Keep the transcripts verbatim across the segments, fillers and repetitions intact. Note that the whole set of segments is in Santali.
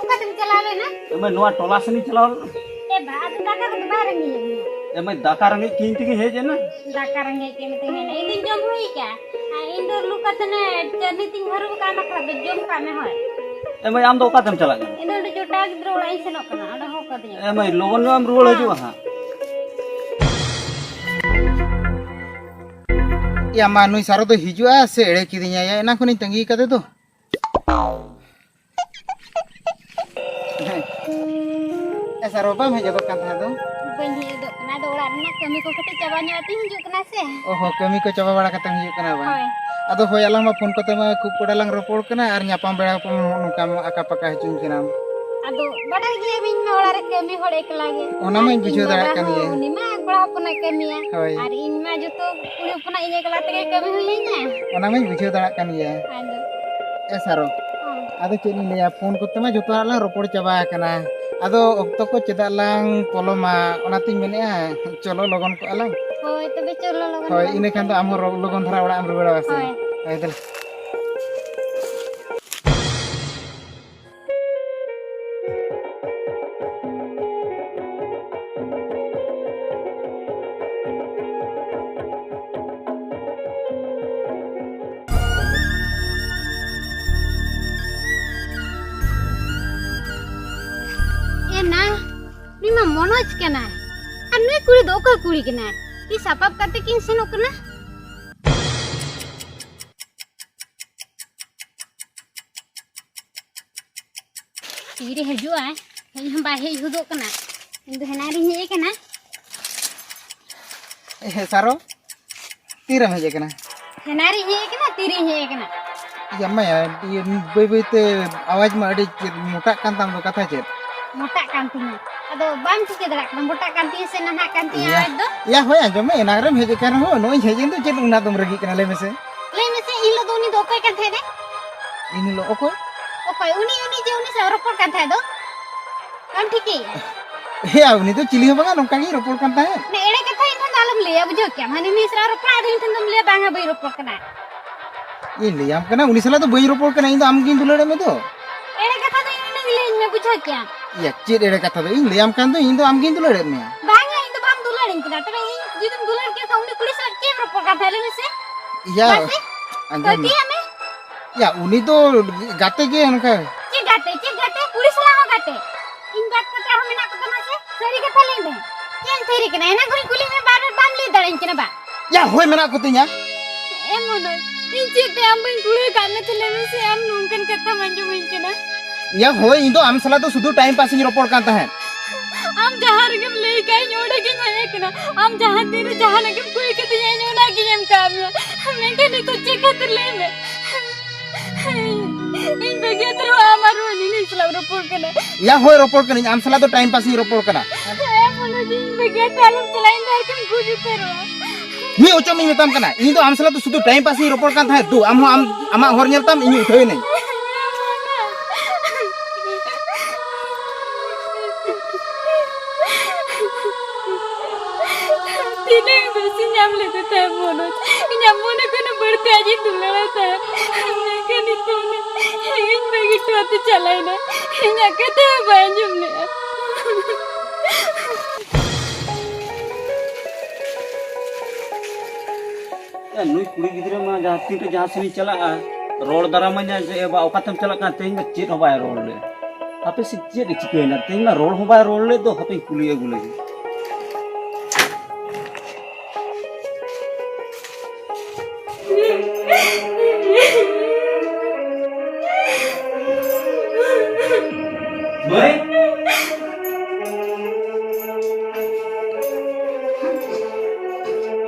ᱚᱠᱟᱛᱮᱢ ᱪᱟᱞᱟᱣ ᱞᱮᱱᱟ? ᱮ ᱢᱟᱹᱭ, ᱱᱚᱣᱟ ᱴᱚᱞᱟ ᱥᱮᱱᱤᱧ ᱪᱟᱞᱟᱣ ᱞᱮᱱᱟ᱾ ᱮ ᱵᱟ, ᱟᱫᱚ ᱫᱟᱠᱟ ᱠᱚᱫᱚ ᱵᱟᱭ ᱨᱮᱸᱜᱮᱡ ᱮᱫ ᱢᱮᱭᱟ? ᱮ ᱢᱟᱹᱭ, ᱫᱟᱠᱟ ᱨᱮᱸᱜᱮᱡ ᱠᱤᱧ ᱛᱮᱜᱮ ᱦᱮᱡ ᱮᱱᱟ᱾ ᱫᱟᱠᱟ ᱨᱮᱸᱜᱮᱡ ᱠᱮᱫ ᱢᱮᱛᱮ ᱢᱮᱱᱟ, ᱤᱧ ᱫᱩᱧ ᱡᱚᱢ ᱦᱩᱭ ᱠᱟᱜᱼᱟ᱾ ᱟᱨ ᱤᱧ ᱫᱚ ᱞᱩ ᱠᱟᱛᱮ ᱱᱮ ᱪᱟᱹᱨᱱᱤ ᱛᱤᱧ ᱦᱟᱹᱨᱩᱵ ᱟᱠᱟᱫ, ᱚᱱᱟ ᱠᱷᱟᱡ ᱫᱚ ᱡᱚᱢ ᱠᱟᱜ ᱢᱮ ᱦᱳᱭ᱾ ᱮ ᱢᱟᱹᱭ, ᱟᱢ ᱫᱚ ᱚᱠᱟ ᱛᱮᱢ ᱪᱟᱞᱟᱜ ᱠᱟᱱᱟ? ᱤᱧ ᱫᱚ ᱚᱸᱰᱮ ᱡᱚᱴᱟᱣ ᱜᱤᱫᱽᱨᱟᱹ ᱚᱲᱟᱜ ᱤᱧ ᱥᱮᱱᱚᱜ ᱠᱟᱱᱟ, ᱚᱸᱰᱮ ᱦᱚᱦᱚ ᱠᱟᱹᱫᱤᱧᱟ᱾ ᱮ ᱢᱟᱹᱭ, ᱞᱚᱜᱚᱱ ᱧᱚᱜ ᱮᱢ ᱨᱩᱣᱟᱹᱲ ᱦᱤᱡᱩᱜᱼᱟ ᱦᱟᱸᱜ᱾ ᱭᱟ ᱢᱟ, ᱱᱩᱭ ᱥᱟᱨᱚ ᱫᱚ ᱦᱤᱡᱩᱜᱼᱟ ᱥᱮ ᱮᱲᱮ ᱠᱤᱫᱤᱧᱟ? ᱭᱟ, ᱮᱱᱟᱝ ᱠᱷᱚᱱᱤᱧ ᱛᱟᱺᱜᱤ ᱠᱟᱫᱮ ᱫᱚ᱾ ᱮ ᱥᱟᱨᱚ, ᱵᱟᱢ ᱦᱮᱡ ᱜᱚᱫᱚᱜ ᱠᱟᱱ ᱛᱟᱦᱮᱸᱫ ᱫᱚ? ᱵᱟᱹᱧ ᱦᱮᱡ ᱜᱚᱫᱚᱜ ᱠᱟᱱᱟ, ᱟᱫᱚ ᱚᱲᱟᱜ ᱨᱮᱱᱟᱜ ᱠᱟᱹᱢᱤ ᱠᱚ ᱠᱟᱹᱴᱤᱡ ᱪᱟᱵᱟ ᱧᱚᱜ ᱠᱟᱛᱮᱧ ᱦᱤᱡᱩᱜ ᱠᱟᱱᱟ ᱥᱮ᱾ ᱚ ᱦᱚᱸ, ᱠᱟᱹᱢᱤ ᱠᱚ ᱪᱟᱵᱟ ᱵᱟᱲᱟ ᱠᱟᱛᱮᱢ ᱦᱤᱡᱩᱜ ᱠᱟᱱᱟ ᱵᱟᱝ? ᱦᱳᱭ᱾ ᱟᱫᱚ ᱦᱳᱭ, ᱟᱞᱟᱝ ᱢᱟ ᱯᱷᱳᱱ ᱠᱚᱛᱮ ᱢᱟ ᱠᱷᱩᱵ ᱠᱚᱰᱟ ᱞᱟᱝ ᱨᱚᱯᱚᱲ ᱠᱟᱱᱟ, ᱟᱨ ᱧᱟᱯᱟᱢ ᱵᱮᱲᱟ ᱠᱚ ᱱᱚᱜᱼᱚ ᱱᱚᱝᱠᱟ ᱢᱟ ᱟᱠᱟ ᱯᱟᱠᱟ ᱦᱚᱪᱚᱧ ᱠᱟᱱᱟᱢ᱾ ᱟᱫᱚ ᱵᱟᱰᱟᱭ ᱜᱮᱭᱟᱢ, ᱤᱧ ᱢᱟ ᱚᱲᱟᱜ ᱨᱮ ᱠᱟᱹᱢᱤ ᱦᱚᱲ ᱮᱠᱞᱟ ᱜᱮ᱾ ᱚᱱᱟ ᱢᱟᱧ ᱟᱨ ᱤᱧ ᱵᱩᱡᱷᱟᱹᱣ ᱵᱟᱵᱟ ᱫᱟᱲᱮᱭᱟᱜ ᱠᱟᱱ ᱦᱚᱸ, ᱜᱮ᱾ ᱩᱱᱤ ᱢᱟ ᱠᱚᱲᱟ ᱦᱚᱯᱚᱱᱟᱜ ᱠᱟᱹᱢᱤᱭᱟ᱾ ᱦᱳᱭ᱾ ᱟᱨ ᱤᱧ ᱢᱟ ᱡᱚᱛᱚ ᱠᱩᱲᱤ ᱦᱚᱯᱚᱱᱟᱜ ᱤᱧ ᱮᱠᱞᱟ ᱛᱮᱜᱮ ᱠᱟᱹᱢᱤ ᱦᱩᱭ ᱤᱧᱟ᱾ ᱚᱱᱟ ᱢᱟᱧ ᱵᱩᱡᱷᱟᱹᱣ ᱫᱟᱲᱮᱭᱟᱜ ᱠᱟᱱ ᱜᱮᱭᱟ᱾ ᱟᱫᱚ᱾ ᱮ ᱥᱟᱨᱚ, ᱦᱚᱸ᱾ ᱟᱫᱚ ᱪᱮᱫ ᱤᱧ ᱞᱟᱹᱭᱟ, ᱯᱷᱳᱱ ᱠᱚᱛᱮ ᱢᱟ ᱡᱚᱛᱚᱣᱟᱜ ᱞᱟᱝ ᱨᱚᱯᱚᱲ ᱪᱟᱵᱟ ᱟᱠᱟᱱᱟ᱾ ᱟᱫᱚ ᱚᱠᱛᱚ ᱠᱚ ᱪᱮᱫᱟᱜ ᱞᱟᱝ ᱯᱚᱞᱚᱢᱟ, ᱚᱱᱟᱛᱤᱧ ᱢᱮᱱᱮᱫᱼᱟ, ᱪᱚᱞᱚ ᱞᱚᱜᱚᱱ ᱠᱚᱜᱼᱟ ᱞᱟᱝ᱾ ᱦᱳᱭ, ᱛᱚᱵᱮ ᱪᱚᱞᱚ ᱞᱚᱜᱚᱱ ᱦᱳᱭ, ᱞᱚᱜᱚᱱ᱾ ᱤᱱᱟᱹ ᱠᱷᱟᱱ ᱫᱚ ᱟᱢ ᱦᱚᱸ ᱨᱚ-, ᱞᱚᱜᱚᱱ ᱫᱷᱟᱨᱟ ᱚᱲᱟᱜ ᱮᱢ ᱨᱩᱣᱟᱹᱲᱟ ᱥᱮ? ᱦᱳᱭ᱾ ᱦᱳᱭ, ᱫᱮᱞᱟ᱾ ᱮ ᱱᱟ, ᱱᱩᱭ ᱢᱟ ᱢᱚᱱᱳᱡᱽ ᱠᱟᱱᱟᱭ᱾ ᱟᱨ ᱱᱩᱭ ᱠᱩᱲᱤ ᱫᱚ ᱚᱠᱚᱭ ᱠᱩᱲᱤ ᱠᱟᱱᱟᱭ? ᱛᱤ ᱥᱟᱯᱟᱵ ᱠᱟᱛᱮ ᱠᱤᱱ ᱥᱮᱱᱚᱜ ᱠᱟᱱᱟ᱾ ᱛᱤᱨᱮ ᱦᱤᱡᱩᱜᱼᱟᱭ? ᱦᱮᱡ ᱦᱚᱸ ᱵᱟᱭ ᱦᱮᱡ ᱦᱚᱫᱚᱜ ᱠᱟᱱᱟ᱾ ᱤᱧ ᱫᱚ ᱦᱮᱱᱟᱝ ᱨᱤᱧ ᱦᱮᱡ ᱟᱠᱟᱱᱟ᱾ ᱮ, ᱥᱟᱨᱚ, ᱛᱤᱨᱮᱢ ᱦᱮᱡ ᱟᱠᱟᱱᱟ? ᱦᱮᱱᱟᱝ ᱨᱤᱧ ᱦᱮᱡ ᱟᱠᱟᱱᱟ, ᱛᱤᱨᱤᱧ ᱦᱮᱡ ᱟᱠᱟᱱᱟ᱾ ᱤᱭᱟᱹ, ᱢᱟᱭᱟ, ᱤᱭᱟᱹ, ᱵᱟᱹᱭ ᱵᱟᱹᱭ ᱛᱮ ᱟᱣᱟᱡᱽ ᱢᱟ ᱟᱹᱰᱤ ᱪᱮᱫ ᱢᱚᱴᱟᱜ ᱠᱟᱱ ᱛᱟᱢ ᱫᱚ, ᱠᱟᱛᱷᱟ ᱪᱮᱫ? ᱢᱚᱴᱟᱜ ᱠᱟᱱ ᱛᱤᱧᱟᱹ᱾ ᱟᱫᱚ ᱵᱟᱢ ᱴᱷᱤᱠᱟᱹ ᱫᱟᱲᱮᱭᱟᱜ ᱠᱟᱱᱟ, ᱢᱚᱴᱟᱜ ᱠᱟᱱ ᱛᱤᱧᱟᱹ ᱥᱮ ᱱᱟᱱᱦᱟᱜ ᱠᱟᱱ ᱛᱤᱧᱟᱹ ᱤᱭᱟ, ᱟᱣᱟᱡᱽ ᱫᱚ? ᱤᱭᱟ, ᱦᱳᱭ, ᱟᱸᱡᱚᱢ ᱢᱮ, ᱮᱱᱟᱝ ᱨᱮᱢ ᱦᱮᱡ ᱟᱠᱟᱱ ᱨᱮᱦᱚᱸ, ᱱᱚᱜᱼᱚᱭ ᱤᱧ ᱦᱮᱡ ᱮᱱ ᱫᱚ ᱪᱮᱫ ᱩᱱᱟᱹᱜ ᱫᱚᱢ ᱨᱟᱹᱜᱤᱜ ᱠᱟᱱᱟ, ᱞᱟᱹᱭ ᱢᱮᱥᱮ? ᱞᱟᱹᱭ ᱢᱮᱥᱮ, ᱤᱧ ᱦᱤᱞᱳᱜ ᱫᱚ ᱩᱱᱤ ᱫᱚ ᱚᱠᱚᱭ ᱠᱟᱱ ᱛᱟᱦᱮᱸᱫ ᱮ? ᱤᱧ ᱦᱤᱞᱳᱜ ᱚᱠᱚᱭ? ᱚᱠᱚᱭ? ᱩᱱᱤ, ᱩᱱᱤ ᱡᱮ ᱩᱱᱤ ᱥᱟᱶ ᱨᱚᱯᱚᱲ ᱠᱟᱱ ᱛᱟᱦᱮᱸᱫ ᱫᱚ? ᱵᱟᱢ ᱴᱷᱤᱠᱟᱹᱭᱮᱫᱼᱟ? ᱦᱮᱸ, ᱩᱱᱤ ᱫᱚ ᱪᱤᱞᱤ ᱦᱚᱸ ᱵᱟᱝᱟ, ᱱᱚᱝᱠᱟ ᱜᱮᱧ ᱨᱚᱯᱚᱲ ᱠᱟᱱ ᱛᱟᱦᱮᱸᱫ᱾ ᱱᱮ, ᱮᱲᱮ ᱠᱟᱛᱷᱟ ᱤᱧ ᱴᱷᱮᱱ ᱫᱚ ᱟᱞᱚᱢ ᱞᱟᱹᱭᱟ, ᱵᱩᱡᱷᱟᱹᱣ ᱠᱮᱜᱼᱟᱢ? ᱦᱟᱹᱱᱤ ᱢᱤᱥᱨᱟ ᱨᱚᱯᱚᱲᱟ, ᱟᱫᱚ ᱤᱧ ᱴᱷᱮᱱ ᱫᱚᱢ ᱞᱟᱹᱭᱟ, "ᱵᱟᱝᱟ, ᱵᱟᱹᱧ ᱨᱚᱯᱚᱲ ᱠᱟᱱᱟ᱾" ᱤᱧ ᱞᱟᱹᱭᱟᱢ ᱠᱟᱱᱟ, ᱩᱱᱤ ᱥᱟᱞᱟᱜ ᱫᱚ ᱵᱟᱹᱧ ᱨᱚᱯᱚᱲ ᱠᱟᱱᱟ, ᱤᱧ ᱫᱚ ᱟᱢ ᱜᱤᱧ ᱫᱩᱞᱟᱹᱲᱮᱫ ᱢᱮ ᱫᱚ᱾ ᱮᱲᱮ ᱠᱟᱛᱷᱟ ᱫᱚ ᱤᱧ ᱞᱟᱹᱭᱟᱹᱧ ᱵᱩᱡᱷᱟᱹᱣ ᱠᱮᱜᱼᱟᱢ? ᱭᱟ, ᱪᱮᱫ ᱮᱲᱮ ᱠᱟᱛᱷᱟ ᱫᱚ? ᱤᱧ ᱞᱟᱹᱭᱟᱢ ᱠᱟᱱ ᱫᱚ, ᱤᱧ ᱫᱚ ᱟᱢᱜᱤᱧ ᱫᱩᱞᱟᱹᱲᱮᱫ ᱢᱮᱭᱟ᱾ ᱵᱟᱝ ᱭᱟ, ᱤᱧ ᱫᱚ ᱵᱟᱢ ᱫᱩᱞᱟᱹᱲᱤᱧ ᱠᱟᱱᱟ᱾ ᱛᱚᱵᱮ ᱤᱧ ᱡᱩᱫᱤᱢ ᱫᱩᱞᱟᱹᱲ ᱠᱮ ᱠᱷᱟᱱ, ᱩᱱᱤ ᱠᱩᱲᱤ ᱥᱟᱞᱟᱜ ᱪᱮᱫ ᱮᱢ ᱨᱚᱯᱚᱲ ᱠᱟᱱ ᱛᱟᱦᱮᱸ, ᱞᱟᱹᱭ ᱢᱮᱥᱮ? ᱭᱟ, ᱢᱟᱥᱮ? ᱟᱸᱡᱚᱢ ᱢᱮ᱾ ᱯᱟᱹᱛᱭᱟᱹᱜ ᱢᱮ᱾ ᱭᱟ, ᱩᱱᱤ ᱫᱚ ᱜᱟᱛᱮ ᱜᱮ ᱚᱱᱠᱟ᱾ ᱪᱮᱫ ᱜᱟᱛᱮ? ᱪᱮᱫ ᱜᱟᱛᱮ? ᱠᱩᱲᱤ ᱥᱟᱞᱟᱜ ᱦᱚᱸ ᱜᱟᱛᱮ? ᱤᱧ ᱵᱟᱫ ᱠᱟᱛᱮ ᱟᱨᱦᱚᱸ ᱢᱮᱱᱟᱜ ᱠᱚ ᱛᱟᱢᱟ ᱥᱮ? ᱥᱟᱹᱨᱤ ᱠᱟᱛᱷᱟ ᱞᱟᱹᱭ ᱢᱮ᱾ ᱪᱮᱫ ᱮᱢ ᱛᱷᱤᱨ ᱠᱟᱱᱟ? ᱮᱱᱟᱝ ᱠᱷᱚᱱᱤᱧ ᱠᱩᱞᱤ ᱢᱮ, ᱵᱟᱨ ᱵᱟᱨ ᱵᱟᱢ ᱞᱟᱹᱭ ᱫᱟᱲᱮᱭᱟᱹᱧ ᱠᱟᱱᱟ ᱵᱟ? ᱭᱟ, ᱦᱳᱭ, ᱢᱮᱱᱟᱜ ᱠᱚᱛᱤᱧᱟ᱾ ᱮ ᱢᱚᱱᱳᱡᱽ, ᱤᱧ ᱪᱮᱫ ᱛᱮ ᱟᱢ ᱵᱟᱹᱧ ᱠᱩᱲᱤ ᱠᱟᱱ ᱢᱮ ᱛᱮ ᱞᱟᱹᱭ ᱢᱮᱥᱮ, ᱟᱢ ᱱᱚᱝᱠᱟᱱ ᱠᱟᱛᱷᱟᱢ ᱟᱸᱡᱚᱢᱟᱹᱧ ᱠᱟᱱᱟ? ᱭᱟ, ᱦᱳᱭ, ᱤᱧ ᱫᱚ ᱟᱢ ᱥᱟᱞᱟᱜ ᱫᱚ ᱥᱩᱫᱷᱩ time pass ᱤᱧ ᱨᱚᱯᱚᱲ ᱠᱟᱱ ᱛᱟᱦᱮᱸᱫ᱾ ᱟᱢ ᱡᱟᱦᱟᱸ ᱨᱮᱜᱮᱢ ᱞᱟᱹᱭ ᱠᱟᱜ, ᱤᱧ ᱚᱸᱰᱮ ᱜᱤᱧ ᱦᱮᱡ ᱟᱠᱟᱱᱟ᱾ ᱟᱢ ᱡᱟᱦᱟᱸ ᱛᱤᱱᱨᱮ ᱡᱟᱦᱟᱱᱟᱜ ᱜᱮᱢ ᱠᱩᱞᱤ ᱠᱤᱫᱤᱧᱟ, ᱤᱧ ᱚᱱᱟ ᱜᱤᱧ ᱮᱢ ᱠᱟᱜ ᱢᱮᱭᱟ᱾ ᱢᱮᱱᱠᱷᱟᱱ ᱱᱤᱛᱚᱜ ᱪᱮᱫ ᱠᱷᱟᱹᱛᱤᱨ ᱞᱟᱹᱭ ᱢᱮ? ᱤᱧ ᱵᱟᱹᱜᱤᱭᱟᱛᱮ ᱨᱮᱦᱚᱸ ᱟᱢ ᱟᱨᱦᱚᱸ ᱦᱟᱹᱱᱤ ᱱᱟᱹᱭ ᱥᱟᱞᱟᱜ ᱮᱢ ᱨᱚᱯᱚᱲ ᱠᱟᱱᱟ᱾ ᱭᱟ, ᱦᱳᱭ, ᱨᱚᱯᱚᱲ ᱠᱟᱹᱱᱟᱹᱧ, ᱟᱢ ᱥᱟᱞᱟᱜ ᱫᱚ time pass ᱤᱧ ᱨᱚᱯᱚᱲ ᱠᱟᱱᱟ᱾ ᱦᱮᱸ, ᱢᱚᱱᱳᱡᱽ, ᱤᱧ ᱵᱟᱹᱜᱤᱭᱟᱛᱮ ᱟᱞᱚᱢ ᱪᱟᱞᱟᱜᱼᱟ, ᱤᱧ ᱫᱚ ᱟᱨᱠᱤᱧ ᱜᱩᱡ ᱩᱛᱟᱹᱨᱚᱜᱼᱟ᱾ ᱢᱤᱫ ᱚᱪᱚᱜ ᱢᱤᱧ ᱢᱮᱛᱟᱢ ᱠᱟᱱᱟ, ᱤᱧ ᱫᱚ ᱟᱢ ᱥᱟᱞᱟᱜ ᱫᱚ ᱥᱩᱫᱷᱩ time pass ᱤᱧ ᱨᱚᱯᱚᱲ ᱠᱟᱱ ᱛᱟᱦᱮᱸᱫ᱾ ᱫᱩ, ᱟᱢ ᱦᱚᱸ ᱟᱢ, ᱟᱢᱟᱜ ᱦᱚᱨ ᱧᱮᱞ ᱛᱟᱢ, ᱤᱧ ᱩᱴᱷᱟᱹᱣ ᱮᱱᱟᱹᱧ᱾ ᱛᱤᱱᱟᱹᱜ ᱵᱮᱥᱤᱧ ᱧᱟᱢ ᱞᱮᱫᱮ ᱛᱟᱦᱮᱸ ᱢᱚᱱᱳᱡᱽ, ᱤᱧᱟᱜ ᱢᱚᱱᱮ ᱠᱷᱚᱱ ᱦᱚᱸ ᱵᱟᱹᱲᱛᱤ ᱟᱡᱤᱧ ᱫᱩᱞᱟᱹᱲᱟᱭ ᱛᱟᱦᱮᱸᱫ, ᱢᱮᱱᱠᱷᱟᱱ ᱱᱤᱛᱚᱜ ᱩᱱᱤ ᱤᱧ ᱵᱟᱹᱜᱤ ᱦᱚᱴᱚ ᱠᱟᱛᱮ ᱪᱟᱞᱟᱣ ᱮᱱᱟᱭ, ᱤᱧᱟᱜ ᱠᱟᱛᱷᱟ ᱦᱚᱸ ᱵᱟᱭ ᱟᱸᱡᱚᱢ ᱞᱮᱫᱼᱟ᱾ ᱮ, ᱱᱩᱭ ᱠᱩᱲᱤ ᱜᱤᱫᱽᱨᱟᱹ ᱢᱟ ᱡᱟᱦᱟᱸ ᱛᱤᱱ ᱨᱮ ᱡᱟᱦᱟᱸ ᱥᱮᱫ ᱤᱧ ᱪᱟᱞᱟᱜᱼᱟ, ᱨᱚᱲ ᱫᱟᱨᱟᱢᱟᱹᱧᱟ ᱡᱮ, "ᱮ ᱵᱟ, ᱚᱠᱟ ᱛᱮᱢ ᱪᱟᱞᱟᱜ ᱠᱟᱱᱟ?" ᱛᱮᱦᱮᱧ ᱫᱚ ᱪᱮᱫ ᱦᱚᱸ ᱵᱟᱭ ᱨᱚᱲ ᱞᱮᱫ᱾ ᱦᱟᱯᱮ ᱥᱮ ᱪᱮᱫ ᱮ ᱪᱤᱠᱟᱹᱭᱮᱱᱟ? ᱛᱮᱦᱮᱧ ᱢᱟ ᱨᱚᱲ ᱦᱚᱸ ᱵᱟᱭ ᱨᱚᱲ ᱞᱮᱫ ᱫᱚ, ᱦᱟᱯᱮᱧ ᱠᱩᱞᱤ ᱟᱹᱜᱩ ᱞᱮᱜᱮ᱾ ᱢᱟᱹᱭ!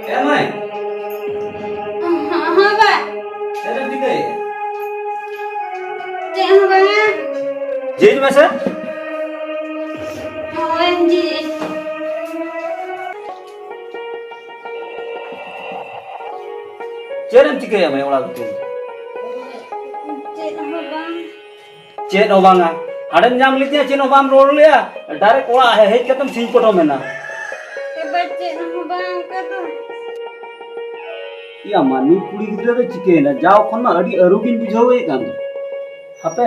ᱮ ᱢᱟᱹᱭ! ᱦᱚᱸ, ᱦᱚᱸ, ᱵᱟ᱾ ᱪᱮᱫ ᱮᱢ ᱪᱤᱠᱟᱹᱭᱮᱫᱼᱟ? ᱪᱮᱫ ᱦᱚᱸ ᱵᱟᱝᱟ᱾ ᱡᱷᱤᱡ ᱢᱮᱥᱮ᱾ ᱦᱳᱭ, ᱡᱷᱤᱡ᱾ ᱪᱮᱫ ᱮᱢ ᱪᱤᱠᱟᱹᱭᱟ ᱢᱟᱹᱭ ᱚᱲᱟᱜ ᱵᱷᱤᱛᱤᱨ ᱨᱮ? ᱪᱮᱫ ᱦᱚᱸ ᱵᱟᱝ᱾ ᱪᱮᱫ ᱦᱚᱸ ᱵᱟᱝᱟ? ᱦᱟᱸᱰᱮᱢ ᱧᱟᱢ ᱞᱮᱫᱮᱭᱟ, ᱪᱮᱫ ᱦᱚᱸ ᱵᱟᱢ ᱨᱚᱲ ᱞᱮᱭᱟ, direct ᱚᱲᱟᱜ ᱦᱮᱡ ᱠᱟᱛᱮᱢ ᱥᱤᱧ ᱯᱚᱴᱚᱢ ᱮᱱᱟ᱾ ᱮ ᱵᱟ, ᱪᱮᱫ ᱦᱚᱸ ᱵᱟᱝ ᱚᱱᱠᱟ ᱫᱚ᱾ ᱤᱭᱟ ᱢᱟ, ᱱᱩᱭ ᱠᱩᱲᱤ ᱜᱤᱫᱽᱨᱟᱹ ᱫᱚ ᱪᱤᱠᱟᱹᱭᱮᱱᱟ? ᱡᱟᱣ ᱠᱷᱚᱱ ᱢᱟ ᱟᱹᱰᱤ ᱟᱹᱨᱩ ᱜᱤᱧ ᱵᱩᱡᱷᱟᱹᱣ ᱮᱫ ᱠᱟᱱ ᱫᱚ᱾ ᱦᱟᱯᱮ,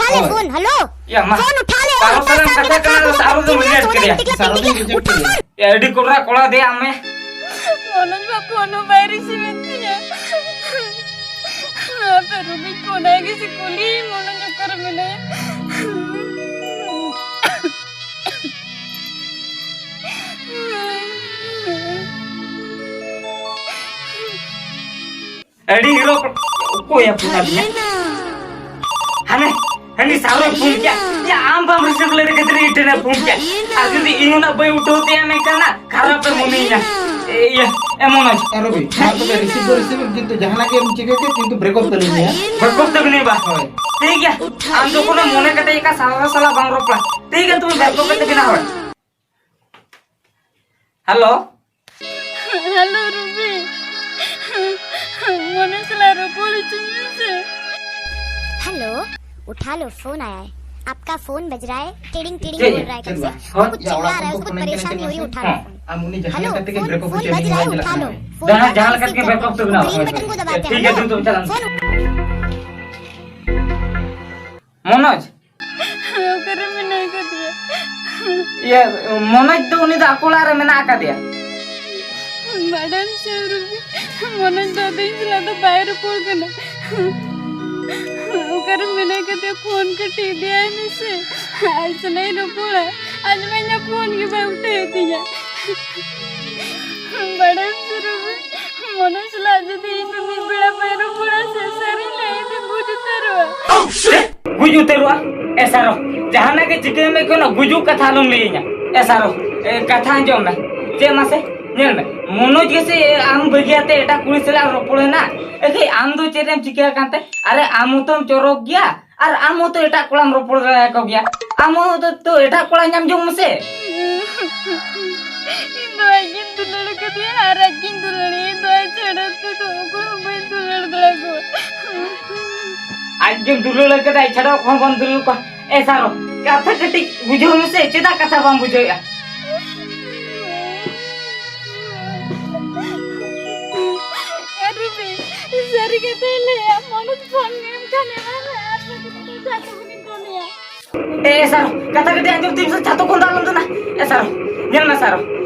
ᱩᱴᱷᱟ ᱞᱮ ᱯᱷᱳᱱ᱾ ᱦᱮᱞᱳ᱾ ᱭᱟ ᱢᱟ᱾ ᱯᱷᱳᱱ ᱩᱴᱷᱟ ᱞᱮ᱾ ᱥᱟᱨᱚ ᱥᱟᱨᱚ ᱠᱟᱛᱷᱟ ᱠᱟᱱᱟ, ᱥᱟᱨᱚ ᱫᱚ ᱢᱤᱱᱟᱹᱴ ᱠᱮᱫᱮᱭᱟ᱾ ᱥᱟᱨᱚ ᱫᱚ ᱢᱤᱱᱟᱹᱴ ᱠᱮᱫᱮᱭᱟ᱾ ᱭᱟ, ᱟᱹᱰᱤ ᱠᱚᱰᱨᱟ ᱠᱚᱲᱟ ᱫᱮᱭᱟ ᱟᱢ ᱢᱮ᱾ ᱢᱚᱱᱳᱡᱽ ᱵᱟ ᱯᱷᱳᱱ ᱦᱚᱸ ᱵᱟᱭ ᱨᱤᱥᱤᱵᱷ ᱮᱫ ᱛᱤᱧᱟ᱾ ᱟᱯᱮ ᱨᱩᱵᱤ ᱯᱷᱳᱱ ᱟᱭ ᱜᱮ ᱥᱮ ᱠᱩᱞᱤ ᱢᱚᱱᱳᱡᱽ ᱚᱠᱟᱨᱮ ᱢᱮᱱᱟᱭᱟ? ᱟᱹᱰᱤ ᱦᱤᱨᱳ ᱚᱠᱚᱭ ᱭᱟ ᱯᱷᱳᱱ ᱟᱫᱤᱧᱟ? ᱦᱟᱱᱮ ᱦᱟᱹᱱᱤ ᱥᱟᱨᱚᱭ ᱯᱷᱳᱱ ᱠᱮᱭᱟ᱾ ᱭᱟ, ᱟᱢ ᱵᱟᱢ ᱨᱤᱥᱤᱵᱷ ᱞᱮᱫ ᱠᱷᱟᱹᱛᱤᱨ ᱤᱧ ᱴᱷᱮᱱᱮ ᱯᱷᱳᱱ ᱠᱮᱭᱟ᱾ ᱟᱨ ᱡᱩᱫᱤ ᱤᱧ ᱩᱱᱟᱹᱜ ᱵᱟᱹᱧ ᱩᱴᱷᱟᱹᱣ ᱛᱟᱭᱟ, ᱢᱮᱱᱠᱷᱟᱱ ᱱᱟ ᱠᱷᱟᱨᱟᱯ ᱮ ᱢᱚᱱᱮᱭᱟ᱾ ᱮ, ᱤᱭᱟᱹ, ᱮ ᱢᱚᱱᱳᱡᱽ᱾ ᱟᱨ ᱨᱚᱵᱤ, ᱢᱟ ᱛᱚᱵᱮ ᱨᱤᱥᱤᱵᱷ ᱫᱚ ᱨᱤᱥᱤᱵᱷ, ᱠᱤᱱᱛᱩ ᱡᱟᱦᱟᱸᱱᱟᱜ ᱜᱮᱢ ᱪᱤᱠᱟᱹ ᱠᱮᱫ, ᱠᱤᱱᱛᱩ ᱵᱨᱮᱠ ᱟᱯ ᱛᱟᱹᱞᱤᱧ ᱢᱮ᱾ ᱵᱨᱮᱠ ᱟᱯ ᱛᱟᱹᱞᱤᱧ ᱵᱟ᱾ ᱦᱳᱭ᱾ ᱴᱷᱤᱠ ᱜᱮᱭᱟ, ᱟᱢ ᱡᱚᱠᱷᱚᱱᱮᱢ ᱢᱚᱱᱮ ᱠᱟᱛᱮ ᱮᱠᱟ ᱥᱟᱞᱟ ᱥᱟᱞᱟ ᱵᱟᱝ ᱨᱚᱯᱚᱲᱟ᱾ ᱴᱷᱤᱠ ᱜᱮᱭᱟ, ᱛᱚᱵᱮ ᱵᱨᱮᱠ ᱟᱯ ᱠᱟᱛᱮ ᱜᱮ ᱱᱟ ᱦᱳᱭ᱾ ᱦᱮᱞᱳ᱾ ᱦᱮᱞᱳ ᱨᱩᱵᱤ, ᱢᱚᱱᱳᱡᱽ ᱥᱟᱞᱟᱜ ᱨᱚᱯᱚᱲ ᱦᱚᱪᱚᱧ ᱢᱮᱥᱮ᱾ हेलो, उठा लो, फोन आया है। आपका फोन बज रहा है, टिड़िंग टिड़िंग बोल रहा है कब से। वो कुछ चिल्ला रहा है, उसको बहुत परेशानी हो रही है, उठा लो फोन। हेलो, फोन, फोन बज रहा है, उठा लो। फोन जहाँ, जहाँ लगा के बटन को दबाते हैं। ठीक है, हेलो, तुम, तुम चला। फोन ᱢᱚᱱᱳᱡᱽ? ᱚᱠᱟᱨᱮ ᱢᱮᱱᱟᱭ ᱠᱟᱫᱮᱭᱟ? ᱤᱭᱟᱹ, ᱢᱚᱱᱳᱡᱽ ᱫᱚ, ᱩᱱᱤ ᱫᱚ ᱟᱠᱚ ᱚᱲᱟᱜ ᱨᱮ ᱢᱮᱱᱟᱜ ᱟᱠᱟᱫᱮᱭᱟ᱾ ᱵᱟᱰᱟᱭᱟᱢ ᱥᱮ ᱨᱩᱵᱤ, ᱢᱚᱱᱳᱡᱽ ᱫᱚ ᱟᱫᱚ ᱤᱧ ᱥᱟᱞᱟᱜ ᱫᱚ ᱵᱟᱭ ᱨᱚᱯᱚᱲ ᱠᱟᱱᱟ᱾ ᱚᱠᱟᱨᱮ ᱢᱮᱱᱟᱭ ᱠᱟᱫᱮᱭᱟ? ᱯᱷᱳᱱ ᱠᱟᱹᱴᱤᱡ ᱤᱫᱤᱭᱟᱭ ᱢᱮᱥᱮ, ᱟᱡ ᱥᱟᱞᱟᱜ ᱤᱧ ᱨᱚᱯᱚᱲᱟ᱾ ᱟᱡ ᱢᱟ ᱤᱧᱟᱹᱜ ᱯᱷᱳᱱ ᱜᱮ ᱵᱟᱭ ᱩᱴᱷᱟᱹᱣᱮᱫ ᱛᱤᱧᱟ᱾ ᱵᱟᱰᱟᱭᱟᱢ ᱥᱮ ᱨᱩᱵᱤ, ᱢᱚᱱᱳᱡᱽ ᱥᱟᱞᱟᱜ ᱡᱩᱫᱤ ᱤᱧ ᱫᱚ ᱢᱤᱫ ᱵᱮᱲᱟ ᱵᱟᱭ ᱨᱚᱯᱚᱲᱟ ᱥᱮ, ᱥᱟᱹᱨᱤ ᱞᱟᱹᱭ ᱤᱧ ᱫᱚ ᱜᱩᱡ ᱩᱛᱟᱹᱨᱚᱜᱼᱟ᱾ ᱪᱮᱫ? ᱜᱩᱡ ᱩᱛᱟᱹᱨᱚᱜᱼᱟ? ᱮ ᱥᱟᱨᱚ, ᱡᱟᱦᱟᱱᱟᱜ ᱜᱮ ᱪᱤᱠᱟᱹᱭ ᱢᱮ, ᱠᱳᱱᱳ ᱜᱩᱡᱩᱜ ᱠᱟᱛᱷᱟ ᱟᱞᱚᱢ ᱞᱟᱹᱭᱟᱹᱧᱟ᱾ ᱮ ᱥᱟᱨᱚ, ᱮ, ᱠᱟᱛᱷᱟ ᱟᱸᱡᱚᱢ ᱢᱮ᱾ ᱪᱮᱫ ᱢᱟᱥᱮ? ᱧᱮᱞ ᱢᱮ, ᱢᱚᱱᱳᱡᱽ ᱜᱮᱥᱮ ᱟᱢ ᱵᱟᱹᱜᱤᱭᱟᱛᱮ ᱮᱴᱟᱜ ᱠᱩᱲᱤ ᱥᱟᱞᱟᱜ ᱨᱚᱯᱚᱲ ᱮᱱᱟ᱾ ᱮᱠᱷᱮ ᱟᱢ ᱫᱚ ᱪᱮᱫ ᱮᱢ ᱪᱤᱠᱟᱹ ᱟᱠᱟᱱ ᱛᱮ? ᱟᱨᱮ, ᱟᱢ ᱦᱚᱸᱛᱚᱢ ᱪᱚᱨᱚᱠ ᱜᱮᱭᱟ, ᱟᱨ ᱟᱢ ᱦᱚᱸᱛᱚ ᱮᱴᱟᱜ ᱠᱚᱲᱟᱢ ᱨᱚᱯᱚᱲ ᱫᱟᱲᱮᱭᱟᱠᱚ ᱜᱮᱭᱟ᱾ ᱟᱢ ᱦᱚᱸ ᱛᱚ, ᱛᱚ ᱮᱴᱟᱜ ᱠᱚᱲᱟ ᱧᱟᱢ ᱡᱚᱝ ᱢᱮᱥᱮ᱾ ᱤᱧ ᱫᱚ ᱟᱡ ᱜᱤᱧ ᱫᱩᱞᱟᱹᱲ ᱠᱟᱫᱮᱭᱟ ᱟᱨ ᱟᱡ ᱜᱤᱧ ᱫᱩᱞᱟᱹᱲᱮᱭᱟ᱾ ᱤᱧ ᱫᱚ ᱟᱡ ᱪᱷᱟᱲᱟ ᱛᱮᱫᱚ ᱚᱠᱚᱭ ᱦᱚᱸ ᱵᱟᱹᱧ ᱫᱩᱞᱟᱹᱲ ᱫᱟᱲᱮᱭᱟᱠᱚᱣᱟ᱾ ᱟᱡ ᱜᱮᱢ ᱫᱩᱞᱟᱹᱲ ᱠᱟᱫᱟ, ᱟᱡ ᱪᱷᱟᱲᱟ ᱚᱠᱚᱭ ᱦᱚᱸ ᱵᱟᱢ ᱫᱩᱞᱟᱹᱲ ᱠᱚᱣᱟ᱾ ᱮ ᱥᱟᱨᱚ, ᱠᱟᱛᱷᱟ ᱠᱟᱹᱴᱤᱡ ᱵᱩᱡᱷᱟᱹᱣ ᱢᱮᱥᱮ, ᱪᱮᱫᱟᱜ ᱠᱟᱛᱷᱟ ᱵᱟᱢ ᱵᱩᱡᱷᱟᱹᱣᱮᱫᱼᱟ? ᱮ ᱨᱩᱵᱤ, ᱥᱟᱹᱨᱤ ᱠᱟᱛᱷᱟᱧ ᱞᱟᱹᱭᱟ, ᱢᱚᱱᱳᱡᱽ ᱯᱷᱳᱱ ᱜᱮᱢ ᱠᱷᱟᱱ ᱮᱢᱟᱭ ᱢᱮ, ᱟᱨ ᱵᱟᱠᱷᱟᱱ ᱫᱚ ᱪᱷᱟᱛᱩ ᱠᱚ ᱜᱤᱧ ᱫᱚᱱᱮᱭᱟ᱾ ᱮ ᱥᱟᱨᱚ, ᱠᱟᱛᱷᱟ ᱠᱟᱹᱴᱤᱡ ᱟᱸᱡᱚᱢ ᱛᱤᱧ ᱢᱮᱥᱮ, ᱪᱷᱟᱛᱩ ᱠᱷᱚᱱ ᱫᱚ ᱟᱞᱚᱢ ᱫᱚᱱᱟ᱾ ᱮ ᱥᱟᱨᱚ, ᱧᱮᱞ ᱢᱮ ᱥᱟᱨᱚ,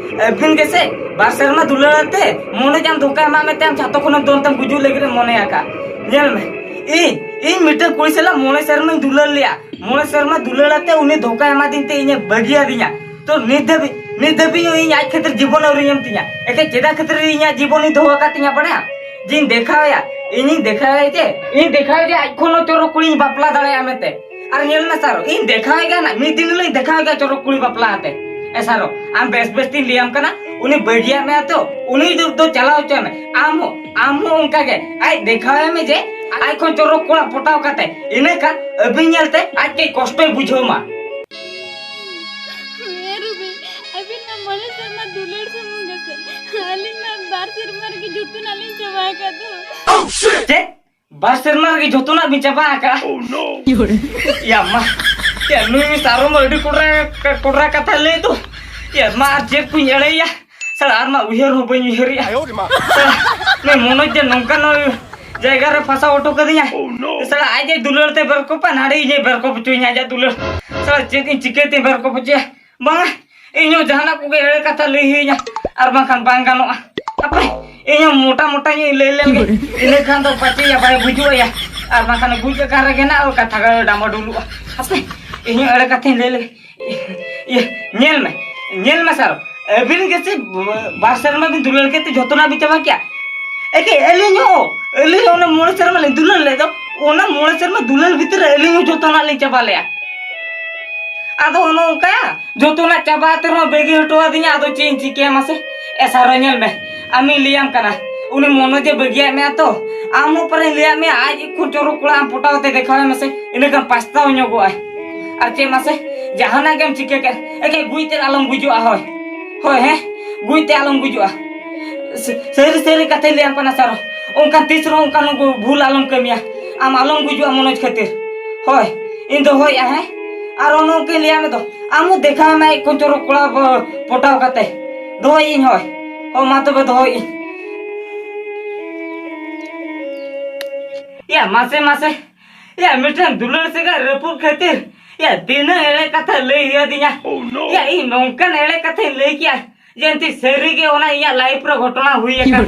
ᱟᱹᱵᱤᱱ ᱜᱮᱥᱮ ᱵᱟᱨ ᱥᱮᱨᱢᱟ ᱫᱩᱞᱟᱹᱲ ᱛᱮ ᱢᱚᱱᱳᱡᱽ ᱟᱢ ᱫᱷᱳᱠᱟ ᱮᱢᱟᱜ ᱢᱮ ᱛᱮ ᱟᱢ ᱪᱷᱟᱛᱩ ᱠᱷᱚᱱᱮᱢ ᱫᱚᱱ ᱛᱮᱢ ᱜᱩᱡᱩᱜ ᱞᱟᱹᱜᱤᱫ ᱮᱢ ᱢᱚᱱᱮ ᱟᱠᱟᱫ᱾ ᱧᱮᱞ ᱢᱮ, ᱤᱧ, ᱤᱧ ᱢᱤᱫᱴᱟᱝ ᱠᱩᱲᱤ ᱥᱟᱞᱟᱜ ᱢᱚᱬᱮ ᱥᱮᱨᱢᱟᱧ ᱫᱩᱞᱟᱹᱲ ᱞᱮᱭᱟ, ᱢᱚᱬᱮ ᱥᱮᱨᱢᱟ ᱫᱩᱞᱟᱹᱲ ᱟᱛᱮ ᱩᱱᱤ ᱫᱷᱳᱠᱟ ᱮᱢᱟᱫᱤᱧ ᱛᱮ ᱤᱧᱮ ᱵᱟᱹᱜᱤᱭᱟᱫᱤᱧᱟ᱾ ᱛᱚ ᱱᱤᱛ ᱫᱷᱟᱹᱵᱤᱡ, ᱱᱤᱛ ᱫᱷᱟᱹᱵᱤᱡ ᱦᱚᱸ ᱤᱧ ᱟᱡ ᱠᱷᱟᱹᱛᱤᱨ ᱡᱤᱵᱚᱱ ᱟᱹᱣᱨᱤᱧ ᱮᱢ ᱛᱤᱧᱟ᱾ ᱮᱠᱮ ᱪᱮᱫᱟᱜ ᱠᱷᱟᱹᱛᱤᱨ ᱤᱧᱟᱜ ᱡᱤᱵᱚᱱᱤᱧ ᱫᱚᱦᱚ ᱟᱠᱟᱫ ᱛᱤᱧᱟ ᱵᱟᱲᱟᱭᱟᱢ? ᱡᱮᱧ ᱫᱮᱠᱷᱟᱣᱟᱭᱟ, ᱤᱧᱤᱧ ᱫᱮᱠᱷᱟᱣᱟᱭᱟ ᱡᱮ, ᱤᱧ ᱫᱮᱠᱷᱟᱣᱟᱭᱟ ᱡᱮ ᱟᱡ ᱠᱷᱚᱱ ᱦᱚᱸ ᱪᱚᱨᱚᱠ ᱠᱩᱲᱤᱧ ᱵᱟᱯᱞᱟ ᱫᱟᱲᱮᱭᱟᱜᱼᱟ ᱢᱮᱱᱛᱮ᱾ ᱟᱨ ᱧᱮᱞ ᱢᱮ ᱥᱟᱨᱚ, ᱤᱧ ᱫᱮᱠᱷᱟᱣ ᱮ ᱠᱟᱱᱟ, ᱢᱤᱫ ᱫᱤᱱ ᱦᱤᱞᱳᱜ ᱤᱧ ᱫᱮᱠᱷᱟᱣ ᱮ ᱠᱟᱱᱟ ᱪᱚᱨᱚᱠ ᱠᱩᱲᱤ ᱵᱟᱯᱞᱟ ᱟᱛᱮ᱾ ᱮ ᱥᱟᱨᱚ, ᱟᱢ ᱵᱮᱥ ᱵᱮᱥ ᱛᱤᱧ ᱞᱟᱹᱭᱟᱢ ᱠᱟᱱᱟ, ᱩᱱᱤ ᱵᱟᱹᱜᱤᱭᱟᱜ ᱢᱮᱭᱟ ᱛᱚ, ᱩᱱᱤ ᱫᱚ, ᱫᱚ ᱪᱟᱞᱟᱣ ᱦᱚᱪᱚᱭ ᱢᱮ᱾ ᱟᱢ ᱦᱚᱸ, ᱟᱢ ᱦᱚᱸ ᱚᱱᱠᱟ ᱜᱮ ᱟᱡ ᱫᱮᱠᱷᱟᱣ ᱮ ᱢᱮ ᱡᱮ ᱟᱡ ᱠᱷᱚᱱ ᱪᱚᱨᱚᱠ ᱠᱚᱲᱟ ᱯᱚᱴᱟᱣ ᱠᱟᱛᱮ, ᱤᱱᱟᱹ ᱠᱷᱟᱱ ᱟᱹᱵᱤᱱ ᱧᱮᱞᱛᱮ ᱟᱡ ᱠᱟᱹᱡ ᱠᱚᱥᱴᱚᱭ ᱵᱩᱡᱷᱟᱹᱣ ᱢᱟ᱾ ᱦᱮᱸ ᱨᱩᱵᱤ, ᱟᱹᱵᱤᱱ ᱢᱟ ᱢᱚᱬᱮ ᱥᱮᱨᱢᱟ ᱫᱩᱞᱟᱹᱲ ᱥᱩᱢᱩᱝ ᱜᱮᱥᱮ, ᱟᱹᱞᱤᱧ ᱢᱟ ᱵᱟᱨ ᱥᱮᱨᱢᱟ ᱨᱮᱜᱮ ᱡᱚᱛᱚᱱᱟᱜ ᱞᱤᱧ ᱪᱟᱵᱟ ᱟᱠᱟᱫ ᱫᱚ᱾ ᱪᱮᱫ? ᱵᱟᱨ ᱥᱮᱨᱢᱟ ᱨᱮᱜᱮ ᱡᱚᱛᱚᱱᱟᱜ ᱵᱤᱱ ᱪᱟᱵᱟ ᱟᱠᱟᱫᱼᱟ? ᱭᱟ ᱢᱟ, ᱭᱟ ᱱᱩᱭ ᱥᱟᱨᱚ ᱢᱟ ᱟᱹᱰᱤ ᱠᱚᱰᱨᱟ, ᱠᱚᱰᱨᱟ ᱠᱟᱛᱷᱟ ᱞᱟᱹᱭ ᱫᱚ᱾ ᱭᱟ ᱢᱟ, ᱟᱨ ᱪᱮᱫ ᱠᱚᱧ ᱮᱲᱮᱭᱟ? ᱥᱟᱞᱟ, ᱟᱨ ᱢᱟ ᱩᱭᱦᱟᱹᱨ ᱦᱚᱸ ᱵᱟᱹᱧ ᱩᱭᱦᱟᱹᱨᱮᱜᱼᱟ᱾ ᱥᱟᱞᱟ, ᱱᱩᱭ ᱢᱚᱱᱳᱡᱽ ᱫᱚ ᱱᱚᱝᱠᱟᱱ ᱡᱟᱭᱜᱟ ᱨᱮ ᱯᱷᱟᱸᱥᱟᱣ ᱦᱚᱴᱚ ᱠᱟᱫᱤᱧᱟ᱾ ᱥᱟᱞᱟ, ᱟᱡ ᱮ ᱫᱩᱞᱟᱹᱲ ᱛᱮ ᱵᱮᱨᱠᱚᱯᱟ, ᱱᱟᱰᱮ ᱤᱧᱮ ᱵᱮᱨᱠᱚᱯ ᱦᱚᱪᱚᱧᱟ ᱟᱡᱟᱜ ᱫᱩᱞᱟᱹᱲ᱾ ᱥᱟᱞᱟ, ᱪᱮᱫ ᱤᱧ ᱪᱤᱠᱟᱹᱛᱮ ᱵᱮᱨᱠᱚᱯ ᱦᱚᱪᱚᱭᱟ? ᱵᱟᱝᱟ, ᱤᱧ ᱦᱚᱸ ᱡᱟᱦᱟᱱᱟᱜ ᱠᱚᱜᱮ ᱮᱲᱮ ᱠᱟᱛᱷᱟ ᱞᱟᱹᱭ ᱦᱩᱭᱩᱧᱟ, ᱟᱨ ᱵᱟᱝᱠᱷᱟᱱ ᱵᱟᱝ ᱜᱟᱱᱚᱜᱼᱟ᱾ ᱦᱟᱯᱮ, ᱤᱧ ᱦᱚᱸ ᱢᱚᱴᱟ ᱢᱚᱴᱟ ᱧᱚᱜ ᱤᱧ ᱞᱟᱹᱭ ᱞᱮᱱ ᱜᱮ, ᱤᱱᱟᱹ ᱠᱷᱟᱱ ᱫᱚ ᱯᱟᱪᱮ ᱭᱟ ᱵᱟᱭ ᱵᱩᱡᱩᱜᱼᱟ ᱭᱟ, ᱟᱨ ᱵᱟᱝᱠᱷᱟᱱ ᱵᱩᱡᱽ ᱟᱠᱟᱱ ᱨᱮᱜᱮ ᱱᱟᱜ ᱠᱟᱛᱷᱟ ᱜᱮ ᱰᱟᱢᱵᱟ ᱰᱩᱞᱩᱜᱼᱟ᱾ ᱦᱟᱯᱮ, ᱤᱧ ᱦᱚᱸ ᱮᱲᱮ ᱠᱟᱛᱷᱟᱧ ᱞᱟᱹᱭ ᱞᱮᱜᱮ᱾ ᱤᱭᱟᱹ, ᱧᱮᱞ ᱢᱮ, ᱧᱮᱞ ᱢᱮ ᱥᱟᱨ, ᱟᱹᱵᱤᱱ ᱜᱮᱥᱮ ᱵᱟᱨ ᱥᱮᱨᱢᱟ ᱵᱤᱱ ᱫᱩᱞᱟᱹᱲ ᱠᱮᱫ ᱛᱮ ᱡᱚᱛᱚᱱᱟᱜ ᱵᱤᱱ ᱪᱟᱵᱟ ᱠᱮᱜᱼᱟ᱾ ᱮᱠᱮ ᱟᱹᱞᱤᱧ ᱦᱚᱸ, ᱟᱹᱞᱤᱧ ᱦᱚᱸ ᱚᱱᱟ ᱢᱚᱬᱮ ᱥᱮᱨᱢᱟ ᱞᱤᱧ ᱫᱩᱞᱟᱹᱲ ᱞᱮᱫ ᱫᱚ, ᱚᱱᱟ ᱢᱚᱬᱮ ᱥᱮᱨᱢᱟ ᱫᱩᱞᱟᱹᱲ ᱵᱷᱤᱛᱤᱨ ᱨᱮ ᱟᱹᱞᱤᱧ ᱦᱚᱸ ᱡᱚᱛᱚᱱᱟᱜ ᱞᱤᱧ ᱪᱟᱵᱟ ᱞᱮᱜᱼᱟ᱾ ᱟᱫᱚ ᱚᱱᱮ ᱚᱱᱠᱟ ᱡᱚᱛᱚᱱᱟᱜ ᱪᱟᱵᱟ ᱠᱟᱛᱮ ᱨᱮᱦᱚᱸ ᱵᱟᱹᱜᱤ ᱦᱚᱴᱚ ᱟᱹᱫᱤᱧᱟ, ᱟᱫᱚ ᱪᱮᱫ ᱤᱧ ᱪᱤᱠᱟᱹᱭᱟ ᱢᱟᱥᱮ? ᱮ ᱥᱟᱨᱚ, ᱧᱮᱞ ᱢᱮ, ᱟᱢᱤᱧ ᱞᱟᱹᱭᱟᱢ ᱠᱟᱱᱟ, ᱩᱱᱤ ᱢᱚᱱᱳᱡᱽ ᱮ ᱵᱟᱹᱜᱤᱭᱟᱫ ᱢᱮᱭᱟ ᱛᱚ, ᱟᱢ ᱦᱚᱸ ᱯᱟᱨᱮᱧ ᱞᱟᱹᱭᱟᱫ ᱢᱮᱭᱟ, ᱟᱡ ᱠᱷᱚᱱ ᱪᱚᱨᱚᱠ ᱠᱚᱲᱟ ᱟᱢ ᱯᱚᱴᱟᱣ ᱠᱟᱛᱮ ᱫᱮᱠᱷᱟᱣ ᱟᱭ ᱢᱮᱥᱮ, ᱤᱱᱟᱹ ᱠᱷᱟᱱ ᱯᱟᱥᱛᱟᱣ ᱧᱚᱜᱚᱜ ᱟᱭ᱾ ᱟᱨ ᱪᱮᱫ ᱢᱟᱥᱮ, ᱡᱟᱦᱟᱱᱟᱜ ᱜᱮᱢ ᱪᱤᱠᱟᱹ ᱠᱮᱫ, ᱮᱠᱮ ᱜᱩᱡ ᱛᱮ ᱟᱞᱚᱢ ᱜᱩᱡᱩᱜᱼᱟ, ᱦᱳᱭ, ᱦᱳᱭ, ᱦᱮᱸ, ᱜᱩᱡ ᱛᱮ ᱟᱞᱚᱢ ᱜᱩᱡᱩᱜᱼᱟ᱾ ᱥᱟᱹᱨᱤ ᱥᱟᱹᱨᱤ ᱠᱟᱛᱷᱟᱧ ᱞᱟᱹᱭᱟᱢ ᱠᱟᱱᱟ ᱥᱟᱨ, ᱚᱱᱠᱟ ᱛᱤᱥ ᱨᱮᱦᱚᱸ ᱚᱱᱠᱟᱱ ᱵᱷᱩᱞ ᱟᱞᱚᱢ ᱠᱟᱹᱢᱤᱭᱟ, ᱟᱢ ᱟᱞᱚᱢ ᱜᱩᱡᱩᱜᱼᱟ ᱢᱚᱱᱳᱡᱽ ᱠᱷᱟᱹᱛᱤᱨ᱾ ᱦᱳᱭ, ᱤᱧ ᱫᱚᱦᱚᱭᱮᱫᱼᱟ, ᱦᱮᱸ᱾ ᱟᱨ ᱚᱱᱮ ᱚᱱᱠᱟᱧ ᱞᱟᱹᱭᱟᱢ ᱫᱚ, ᱟᱢ ᱦᱚᱸ ᱫᱮᱠᱷᱟᱣ ᱢᱮ ᱟᱡ ᱠᱷᱚᱱ ᱪᱚᱨᱚᱠ ᱠᱚᱲᱟ ᱯᱚ-, ᱯᱚᱴᱟᱣ ᱠᱟᱛᱮ᱾ ᱫᱚᱦᱚᱭᱮᱫᱼᱟᱹᱧ, ᱦᱳᱭ᱾ ᱦᱳᱭ, ᱢᱟ ᱛᱚᱵᱮ ᱫᱚᱦᱚᱭᱮᱫᱼᱟᱹᱧ᱾ ᱭᱟ, ᱢᱟᱥᱮ, ᱢᱟᱥᱮ᱾ ᱭᱟ, ᱢᱤᱫᱴᱮᱱ ᱫᱩᱞᱟᱹᱲ ᱥᱟᱹᱜᱟᱹᱭ ᱨᱟᱹᱯᱩᱫ ᱠᱷᱟᱹᱛᱤᱨ, ᱭᱟ, ᱛᱤᱱᱟᱹᱜ ᱮᱲᱮ ᱠᱟᱛᱷᱟ ᱞᱟᱹᱭ ᱦᱩᱭᱟᱫᱤᱧᱟ᱾ ᱭᱟ, ᱤᱧ ᱱᱚᱝᱠᱟᱱ ᱮᱲᱮ ᱠᱟᱛᱷᱟᱧ ᱞᱟᱹᱭ ᱠᱮᱜᱼᱟ, ᱡᱮ ᱮᱱᱛᱮ ᱥᱟᱹᱨᱤ ᱜᱮ ᱚᱱᱟ ᱤᱧᱟᱹᱜ life ᱨᱮ ᱜᱷᱚᱴᱚᱱᱟ ᱦᱩᱭ ᱟᱠᱟᱱ᱾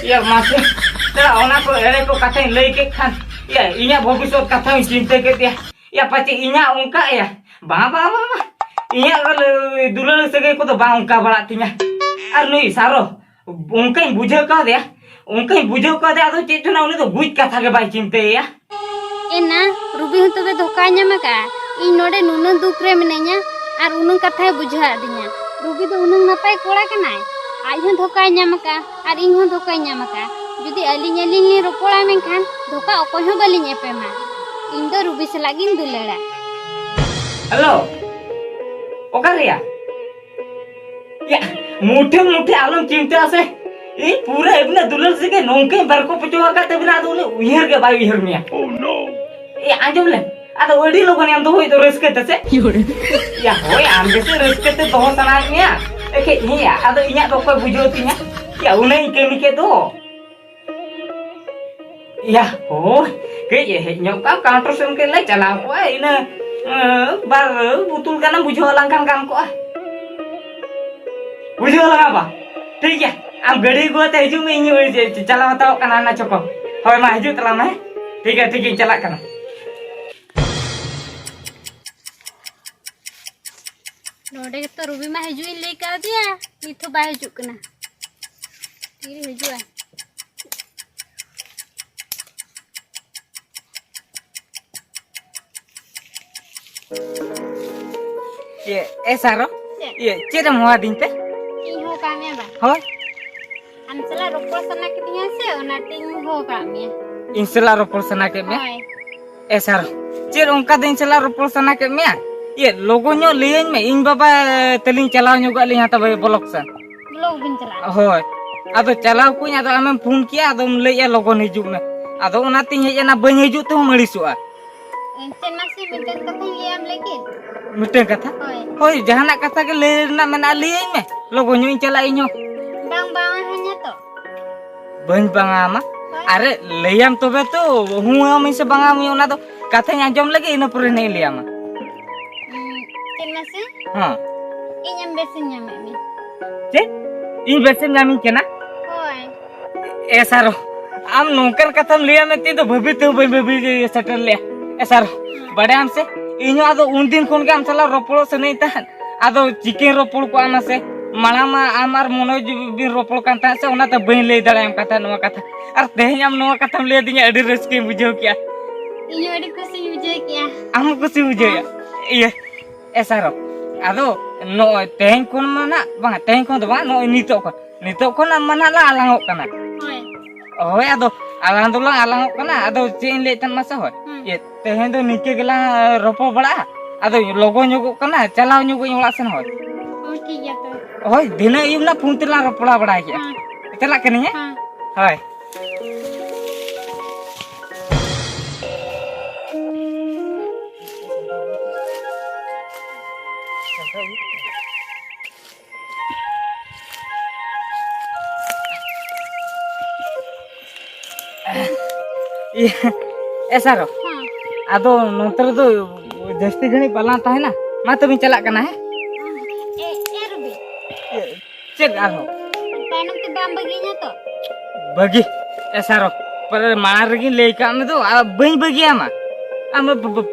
ᱭᱟ, ᱢᱟᱥᱮ, ᱛᱟᱦᱞᱮ ᱚᱱᱟ ᱠᱚ ᱮᱲᱮ ᱠᱚ ᱠᱟᱛᱷᱟᱧ ᱞᱟᱹᱭ ᱠᱮᱫ ᱠᱷᱟᱱ, ᱭᱟ, ᱤᱧᱟᱹᱜ ᱵᱷᱚᱵᱤᱥᱥᱚᱛ ᱠᱟᱛᱷᱟ ᱦᱚᱸᱧ ᱪᱤᱱᱛᱟᱹ ᱠᱮᱫ ᱭᱟ᱾ ᱭᱟ, ᱯᱟᱪᱮ ᱤᱧᱟᱹᱜ ᱚᱱᱠᱟ ᱭᱟ? ᱵᱟᱝ, ᱵᱟᱝ, ᱵᱟᱝ, ᱵᱟᱝ᱾ ᱤᱧᱟᱹᱜ ᱫᱚ ᱞᱟᱹ-, ᱫᱩᱞᱟᱹᱲ ᱥᱟᱹᱜᱟᱹᱭ ᱠᱚᱫᱚ ᱵᱟᱝ ᱚᱱᱠᱟ ᱵᱟᱲᱟᱜ ᱛᱤᱧᱟ᱾ ᱟᱨ ᱱᱩᱭ ᱥᱟᱨᱚ, ᱚᱱᱠᱟᱧ ᱵᱩᱡᱷᱟᱹᱣ ᱠᱟᱣᱫᱮᱭᱟ, ᱚᱱᱠᱟᱧ ᱵᱩᱡᱷᱟᱹᱣ ᱠᱟᱣᱫᱮᱭᱟ, ᱟᱫᱚ ᱪᱮᱫ ᱪᱚ ᱱᱟ ᱩᱱᱤ ᱫᱚ ᱜᱩᱡ ᱠᱟᱛᱷᱟ ᱜᱮ ᱵᱟᱭ ᱪᱤᱱᱛᱟᱹᱭᱟ᱾ ᱮᱱᱟ, ᱨᱩᱵᱤ ᱦᱚᱸ ᱛᱚᱵᱮ ᱫᱷᱳᱠᱟᱭ ᱧᱟᱢ ᱟᱠᱟᱫᱼᱟ᱾ ᱤᱧ ᱱᱚᱰᱮ ᱱᱩᱱᱟᱹᱜ ᱫᱩᱠ ᱨᱮ ᱢᱤᱱᱟᱹᱧᱟ ᱟᱨ ᱩᱱᱟᱹᱜ ᱠᱟᱛᱷᱟᱭ ᱵᱩᱡᱷᱟᱹᱣ ᱟᱫᱤᱧᱟ᱾ ᱨᱩᱵᱤ ᱫᱚ ᱩᱱᱟᱹᱜ ᱱᱟᱯᱟᱭ ᱠᱚᱲᱟ ᱠᱟᱱᱟᱭ, ᱟᱡ ᱦᱚᱸ ᱫᱷᱳᱠᱟᱭ ᱧᱟᱢ ᱟᱠᱟᱫᱼᱟ ᱟᱨ ᱤᱧ ᱦᱚᱸ ᱫᱷᱳᱠᱟᱭ ᱧᱟᱢ ᱟᱠᱟᱫᱼᱟ᱾ ᱡᱩᱫᱤ ᱟᱹᱞᱤᱧ ᱟᱹᱞᱤᱧ ᱞᱤᱧ ᱨᱚᱯᱚᱲᱟ, ᱢᱮᱱᱠᱷᱟᱱ ᱫᱷᱳᱠᱟ ᱚᱠᱚᱭ ᱦᱚᱸ ᱵᱟᱹᱞᱤᱧ ᱮᱯᱮᱢᱟ᱾ ᱤᱧ ᱫᱚ ᱨᱩᱵᱤ ᱥᱟᱞᱟᱜ ᱜᱤᱧ ᱫᱩᱞᱟᱹᱲᱟ᱾ ᱦᱮᱞᱳ, ᱚᱠᱟ ᱨᱮᱭᱟ? ᱭᱟ, ᱢᱩᱴᱷᱮ ᱢᱩᱴᱷᱮ ᱟᱞᱚᱢ ᱪᱤᱱᱛᱟᱹᱜᱼᱟ ᱥᱮ᱾ ᱤᱧ ᱯᱩᱨᱟᱹ ᱟᱹᱵᱤᱱᱟᱜ ᱫᱩᱞᱟᱹᱲ ᱥᱮᱜᱮ ᱱᱚᱝᱠᱟᱧ ᱵᱟᱨᱠᱚ ᱯᱚᱪᱚ ᱟᱠᱟᱫ ᱛᱟᱹᱵᱤᱱᱟ, ᱟᱫᱚ ᱩᱱᱤ ᱩᱭᱦᱟᱹᱨ ᱜᱮ ᱵᱟᱭ ᱩᱭᱦᱟᱹᱨ ᱢᱮᱭᱟ᱾ ᱮ, ᱟᱸᱡᱚᱢ ᱞᱮ, ᱟᱫᱚ ᱟᱹᱰᱤ ᱞᱚᱜᱚᱱ ᱮᱢ ᱫᱚᱦᱚᱭ ᱫᱚ ᱨᱟᱹᱥᱠᱟᱹ ᱛᱮ ᱥᱮ? ᱭᱟ, ᱦᱳᱭ, ᱟᱢ ᱜᱮᱥᱮ ᱨᱟᱹᱥᱠᱟᱹ ᱛᱮ ᱫᱚᱦᱚ ᱥᱟᱱᱟᱭᱮᱫ ᱢᱮᱭᱟ᱾ ᱮᱠᱷᱮᱡ ᱤᱧ, ᱟᱫᱚ ᱤᱧᱟᱹᱜ ᱫᱚ ᱚᱠᱚᱭ ᱵᱩᱡᱷᱟᱹᱣ ᱛᱤᱧᱟ? ᱭᱟ, ᱩᱱᱟᱹᱜ ᱤᱧ ᱠᱟᱹᱢᱤ ᱠᱮᱫ ᱫᱚ᱾ ᱭᱟ, ᱦᱳᱭ, ᱠᱟᱹᱡ ᱦᱮᱡ ᱧᱚᱜ ᱠᱚᱜᱼᱟ, ᱠᱟᱣᱩᱱᱴᱟᱨ ᱥᱮᱱ ᱠᱟᱹᱡ ᱞᱮ ᱪᱟᱞᱟᱣ ᱠᱚᱜᱼᱟ, ᱤᱱᱟᱹ, ᱮᱸ, ᱵᱟᱨ ᱵᱳᱛᱚᱞ ᱜᱟᱱᱮᱢ ᱵᱩᱡᱷᱟᱹᱣ ᱟᱞᱟᱝ ᱠᱷᱟᱱ ᱜᱟᱱ ᱠᱚᱜᱼᱟ᱾ ᱵᱩᱡᱷᱟᱹᱣ ᱞᱟᱜᱟᱣ ᱵᱟ? ᱴᱷᱤᱠ ᱜᱮᱭᱟ, ᱟᱢ ᱜᱟᱹᱰᱤ ᱟᱹᱜᱩ ᱠᱟᱛᱮ ᱦᱤᱡᱩᱜ ᱢᱮ, ᱤᱧ ᱳᱭ ᱡᱮ ᱪᱟᱞᱟᱣ ᱦᱟᱛᱟᱣᱚᱜ ᱠᱟᱱᱟ ᱦᱟᱱᱟ ᱪᱚᱠᱚ᱾ ᱦᱳᱭ, ᱢᱟ ᱦᱤᱡᱩᱜ ᱛᱟᱞᱟᱝ ᱢᱮ, ᱦᱮᱸ? ᱴᱷᱤᱠ ᱜᱮᱭᱟ, ᱴᱷᱤᱠ ᱜᱮᱭᱟ, ᱤᱧ ᱪᱟᱞᱟᱜ ᱠᱟᱱᱟ᱾ ᱱᱚᱰᱮ ᱜᱮᱛᱚ ᱨᱩᱵᱤ ᱢᱟ ᱦᱤᱡᱩᱜ ᱤᱧ ᱞᱟᱹᱭ ᱠᱟᱣᱫᱮᱭᱟ, ᱱᱤᱛ ᱦᱚᱸ ᱵᱟᱭ ᱦᱤᱡᱩᱜ ᱠᱟᱱᱟ᱾ ᱛᱤᱨᱮ ᱦᱤᱡᱩᱜᱼᱟᱭ? ᱤᱭᱟᱹ, ᱮ ᱥᱟᱨᱚ? ᱪᱮᱫ? ᱤᱭᱟᱹ, ᱪᱮᱫ ᱮᱢ ᱦᱚᱦᱚᱣᱟᱫᱤᱧ ᱛᱮ? ᱤᱧ ᱦᱚᱦᱚ ᱠᱟᱜ ᱢᱮᱭᱟ ᱵᱟᱝ? ᱦᱳᱭ᱾ ᱟᱢ ᱥᱟᱞᱟᱜ ᱨᱚᱯᱚᱲ ᱥᱟᱱᱟ ᱠᱤᱫᱤᱧᱟ ᱥᱮ, ᱚᱱᱟᱛᱮᱧ ᱦᱚᱦᱚ ᱠᱟᱜ ᱢᱮᱭᱟ᱾ ᱤᱧ ᱥᱟᱞᱟᱜ ᱨᱚᱯᱚᱲ ᱥᱟᱱᱟ ᱠᱮᱫ ᱢᱮᱭᱟ? ᱦᱳᱭ᱾ ᱮ ᱥᱟᱨᱚ, ᱪᱮᱫ ᱚᱱᱠᱟ ᱫᱚ ᱤᱧ ᱥᱟᱞᱟᱜ ᱨᱚᱯᱚᱲ ᱥᱟᱱᱟ ᱠᱮᱫ ᱢᱮᱭᱟ? ᱤᱭᱟᱹ, ᱞᱚᱜᱚᱱ ᱧᱚᱜ ᱞᱟᱹᱭᱟᱹᱧ ᱢᱮ, ᱤᱧ ᱵᱟᱵᱟ ᱛᱟᱹᱞᱤᱧ ᱪᱟᱞᱟᱣ ᱧᱚᱜᱚᱜ ᱟᱹᱞᱤᱧ ᱦᱟᱛᱟᱣ ᱵᱚᱞᱚᱠ ᱥᱮᱱ᱾ ᱵᱞᱚᱠ ᱵᱤᱱ ᱪᱟᱞᱟᱜᱼᱟ? ᱦᱳᱭ᱾ ᱟᱫᱚ ᱪᱟᱞᱟᱣ ᱠᱚᱧ, ᱟᱫᱚ ᱟᱢᱮᱢ ᱯᱷᱳᱱ ᱠᱮᱭᱟ, ᱟᱫᱚᱢ ᱞᱟᱹᱭᱮᱜᱼᱟ, "ᱞᱚᱜᱚᱱ ᱦᱤᱡᱩᱜ ᱢᱮ᱾" ᱟᱫᱚ ᱚᱱᱟᱛᱤᱧ ᱦᱮᱡ ᱮᱱᱟ, ᱵᱟᱹᱧ ᱦᱤᱡᱩᱜ ᱛᱮᱦᱚᱸᱢ ᱟᱹᱲᱤᱥᱚᱜᱼᱟ᱾ ᱮ, ᱪᱮᱫ ᱢᱟᱥᱮ ᱢᱤᱫᱴᱮᱱ ᱠᱟᱛᱷᱟᱧ ᱞᱟᱹᱭᱟᱢ ᱞᱟᱹᱜᱤᱫ᱾ ᱢᱤᱫᱴᱮᱱ ᱠᱟᱛᱷᱟ? ᱦᱳᱭ᱾ ᱦᱳᱭ, ᱡᱟᱦᱟᱱᱟᱜ ᱠᱟᱛᱷᱟ ᱜᱮ ᱞᱟᱹᱭ ᱨᱮᱱᱟᱜ ᱢᱮᱱᱟᱜᱼᱟ, ᱞᱟᱹᱭᱟᱹᱧ ᱢᱮ, ᱞᱚᱜᱚᱱ ᱧᱚᱜ ᱤᱧ ᱪᱟᱞᱟᱜᱼᱟ ᱤᱧ ᱦᱚᱸ᱾ ᱵᱟᱝ, ᱵᱟᱝ ᱦᱟᱧᱟ ᱛᱚ᱾ ᱵᱟᱹᱧ ᱵᱟᱝᱟ ᱟᱢᱟ? ᱦᱳᱭ᱾ ᱟᱨᱮ, ᱞᱟᱹᱭᱟᱢ ᱛᱚᱵᱮ ᱛᱚ, ᱦᱩᱸ ᱟᱢᱟᱹᱧ ᱥᱮ ᱵᱟᱝᱟ ᱟᱢᱟᱹᱧ, ᱚᱱᱟ ᱫᱚ ᱠᱟᱛᱷᱟᱧ ᱟᱸᱡᱚᱢ ᱞᱮᱜᱮ, ᱤᱱᱟᱹ ᱯᱚᱨᱮ ᱱᱟᱜ ᱤᱧ ᱞᱟᱹᱭᱟᱢᱟ᱾ ᱩᱸ, ᱪᱮᱫ ᱢᱟᱥᱮ? ᱦᱚᱸ᱾ ᱤᱧ ᱟᱢ ᱵᱮᱥᱤᱧ ᱧᱟᱢᱮᱫ ᱢᱮ᱾ ᱪᱮᱫ? ᱤᱧ ᱵᱮᱥᱮᱢ ᱧᱟᱢᱤᱧ ᱠᱟᱱᱟ? ᱦᱳᱭ᱾ ᱮ ᱥᱟᱨᱚ, ᱟᱢ ᱱᱚᱝᱠᱟᱱ ᱠᱟᱛᱷᱟᱢ ᱞᱟᱹᱭᱟ ᱢᱮᱱᱛᱮ ᱤᱧ ᱫᱚ ᱵᱷᱟᱹᱵᱤ ᱛᱮᱦᱚᱸ ᱵᱟᱹᱧ ᱵᱷᱟᱹᱵᱤ ᱥᱮᱴᱮᱨ ᱞᱮᱜᱼᱟ᱾ ᱮ ᱥᱟᱨᱚ, ᱦᱩᱸ᱾ ᱵᱟᱰᱟᱭᱟᱢ ᱥᱮ, ᱤᱧ ᱦᱚᱸ ᱟᱫᱚ ᱩᱱᱫᱤᱱ ᱠᱷᱚᱱ ᱜᱮ ᱟᱢ ᱥᱟᱞᱟᱜ ᱨᱚᱯᱚᱲᱚᱜ ᱥᱟᱱᱟᱧ ᱛᱟᱦᱮᱸᱫ᱾ ᱟᱫᱚ ᱪᱤᱠᱟᱹᱧ ᱨᱚᱯᱚᱲ ᱠᱚᱜᱼᱟ ᱢᱟᱥᱮ? ᱢᱟᱲᱟᱝ ᱢᱟ ᱟᱢ ᱟᱨ ᱢᱚᱱᱳᱡᱽ ᱵᱤᱱ ᱨᱚᱯᱚᱲ ᱠᱟᱱ ᱛᱟᱦᱮᱸᱫ ᱥᱮ, ᱚᱱᱟᱛᱮ ᱵᱟᱹᱧ ᱞᱟᱹᱭ ᱫᱟᱲᱮᱭᱟᱢ ᱠᱟᱱ ᱛᱟᱦᱮᱸᱫ ᱱᱚᱣᱟ ᱠᱟᱛᱷᱟ᱾ ᱟᱨ ᱛᱮᱦᱮᱧ ᱟᱢ ᱱᱚᱣᱟ ᱠᱟᱛᱷᱟᱢ ᱞᱟᱹᱭ ᱟᱹᱫᱤᱧᱟ, ᱟᱹᱰᱤ ᱨᱟᱹᱥᱠᱟᱹᱧ ᱵᱩᱡᱷᱟᱹᱣ ᱠᱮᱜᱼᱟ᱾ ᱤᱧ ᱦᱚᱸ ᱟᱹᱰᱤ ᱠᱩᱥᱤᱧ ᱵᱩᱡᱷᱟᱹᱣ ᱠᱮᱜᱼᱟ᱾ ᱟᱢ ᱦᱚᱸ ᱠᱩᱥᱤ ᱵᱩᱡᱷᱟᱹᱣ ᱮᱭᱟ? ᱤᱭᱟᱹ, ᱮ ᱥᱟᱨᱚ, ᱟᱫᱚ ᱱᱚᱜᱼᱚᱭ ᱛᱮᱦᱮᱧ ᱠᱷᱚᱱ ᱢᱟ ᱱᱟᱜ, ᱵᱟᱝᱟ, ᱛᱮᱦᱮᱧ ᱠᱷᱚᱱ ᱫᱚ ᱵᱟᱝ, ᱱᱚᱜᱼᱚᱭ ᱱᱤᱛᱚᱜ ᱠᱷᱚᱱ, ᱱᱤᱛᱚᱜ ᱠᱷᱚᱱ ᱟᱢ ᱢᱟ ᱱᱟᱜ ᱞᱟᱝ ᱟᱞᱟᱝᱚᱜ ᱠᱟᱱᱟ᱾ ᱦᱳᱭ᱾ ᱦᱳᱭ, ᱟᱫᱚ ᱟᱞᱟᱝ ᱫᱚᱞᱟᱝ ᱟᱞᱟᱝᱚᱜ ᱠᱟᱱᱟ᱾ ᱟᱫᱚ ᱪᱮᱫ ᱤᱧ ᱞᱟᱹᱭᱮᱫ ᱛᱟᱦᱮᱱ ᱢᱟᱥᱮ, ᱦᱳᱭ᱾ ᱦᱩᱸ᱾ ᱤᱭᱟᱹ, ᱛᱮᱦᱮᱧ ᱫᱚ ᱱᱤᱝᱠᱟᱹ ᱜᱮᱞᱟᱝ ᱨᱚᱯᱚᱲ ᱵᱟᱲᱟᱜᱼᱟ᱾ ᱟᱫᱚ ᱞᱚᱜᱚᱱ ᱧᱚᱜᱚᱜ ᱠᱟᱱᱟ, ᱪᱟᱞᱟᱣ ᱧᱚᱜᱚᱜ ᱤᱧ ᱚᱲᱟᱜ ᱥᱮᱱ, ᱦᱳᱭ᱾ ᱦᱳᱭ, ᱴᱷᱤᱠ ᱜᱮᱭᱟ ᱛᱚᱵᱮ᱾ ᱦᱳᱭ, ᱫᱷᱤᱱᱟᱹᱝ ᱟᱹᱭᱩᱵ ᱱᱟᱜ ᱯᱷᱳᱱ ᱛᱮᱞᱟᱝ ᱨᱚᱯᱚᱲᱟ ᱵᱟᱲᱟᱭ ᱠᱮᱜᱼᱟ᱾ ᱦᱮᱸ᱾ ᱪᱟᱞᱟᱜ ᱠᱟᱹᱱᱟᱹᱧ, ᱦᱮᱸ? ᱦᱮᱸ᱾ ᱦᱳᱭ᱾ ᱤᱭᱟᱹ, ᱮ ᱥᱟᱨᱚ᱾ ᱦᱮᱸ᱾ ᱟᱫᱚ ᱱᱚᱛᱮ ᱨᱮᱫᱚ ᱡᱟᱹᱥᱛᱤ ᱜᱷᱟᱹᱲᱤᱡ ᱵᱟᱞᱟᱝ ᱛᱟᱦᱮᱱᱟ᱾ ᱢᱟ ᱛᱚᱵᱮᱧ ᱪᱟᱞᱟᱜ ᱠᱟᱱᱟ, ᱦᱮᱸ? ᱮ, ᱮ ᱨᱚᱵᱤ᱾ ᱪᱮᱫ ᱟᱨᱦᱚᱸ? ᱛᱟᱭᱱᱚᱢ ᱛᱮ ᱵᱟᱢ ᱵᱟᱹᱜᱤᱭᱟᱹᱧᱟ ᱛᱚ? ᱵᱟᱹᱜᱤ? ᱮ ᱥᱟᱨᱚ, ᱯᱟᱞᱮ ᱢᱟᱲᱟᱝ ᱨᱮᱜᱮᱧ ᱞᱟᱹᱭ ᱠᱟᱜ ᱢᱮ ᱫᱚ, ᱟᱨ ᱵᱟᱹᱧ ᱵᱟᱹᱜᱤᱭᱟᱢᱟ᱾ ᱟᱢ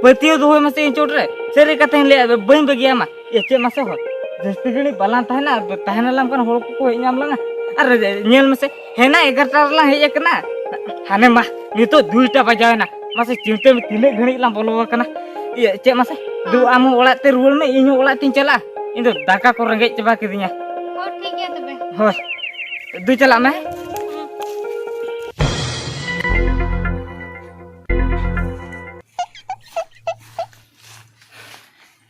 ᱯᱟᱹᱛᱭᱟᱹᱣ ᱫᱚᱦᱚᱭ ᱢᱮᱥᱮ ᱤᱧ ᱪᱚᱴ ᱨᱮ᱾ ᱥᱟᱹᱨᱤ ᱠᱟᱛᱷᱟᱧ ᱞᱟᱹᱭᱟ, ᱵᱟᱹᱧ ᱵᱟᱹᱜᱤᱭᱟᱢᱟ᱾ ᱮ, ᱪᱮᱫ ᱢᱟᱥᱮ ᱦᱚᱲ, ᱡᱟᱹᱥᱛᱤ ᱜᱷᱟᱹᱲᱤᱡ ᱵᱟᱞᱟᱝ ᱛᱟᱦᱮᱱᱟ, ᱟᱨ ᱛᱟᱦᱮᱱ ᱟᱞᱟᱝ ᱠᱷᱟᱱ ᱦᱚᱲ ᱠᱚᱠᱚ ᱦᱮᱡ ᱧᱟᱢ ᱞᱟᱝᱟ᱾ ᱟᱨ ᱧᱮᱞ ᱢᱮᱥᱮ, ᱦᱮᱱᱟ ᱮᱜᱟᱨᱚᱴᱟ ᱨᱮᱞᱟᱝ ᱦᱮᱡ ᱟᱠᱟᱱᱟ, ᱦᱟᱱᱮ ᱢᱟ ᱱᱤᱛᱚᱜ ᱫᱩᱭᱴᱟ ᱵᱟᱡᱟᱣ ᱮᱱᱟ᱾ ᱢᱟᱥᱮ ᱪᱤᱱᱛᱟᱹ ᱢᱮ, ᱛᱤᱱᱟᱹᱜ ᱜᱷᱟᱹᱲᱤᱡ ᱞᱟᱝ ᱵᱚᱞᱚ ᱟᱠᱟᱱᱟ᱾ ᱤᱭᱟᱹ, ᱪᱮᱫ ᱢᱟᱥᱮ, ᱫᱩ, ᱟᱢ ᱦᱚᱸ ᱚᱲᱟᱜ ᱛᱮ ᱨᱩᱣᱟᱹᱲ ᱢᱮ, ᱤᱧ ᱦᱚᱸ ᱚᱲᱟᱜ ᱛᱤᱧ ᱪᱟᱞᱟᱜᱼᱟ᱾ ᱤᱧ ᱫᱚ ᱫᱟᱠᱟ ᱠᱚ ᱨᱮᱸᱜᱮᱡ ᱪᱟᱵᱟ ᱠᱤᱫᱤᱧᱟ᱾ ᱦᱚᱸ, ᱴᱷᱤᱠ ᱜᱮᱭᱟ ᱛᱚᱵᱮ᱾ ᱦᱳᱭ, ᱫᱩ, ᱪᱟᱞᱟᱜ ᱢᱮ᱾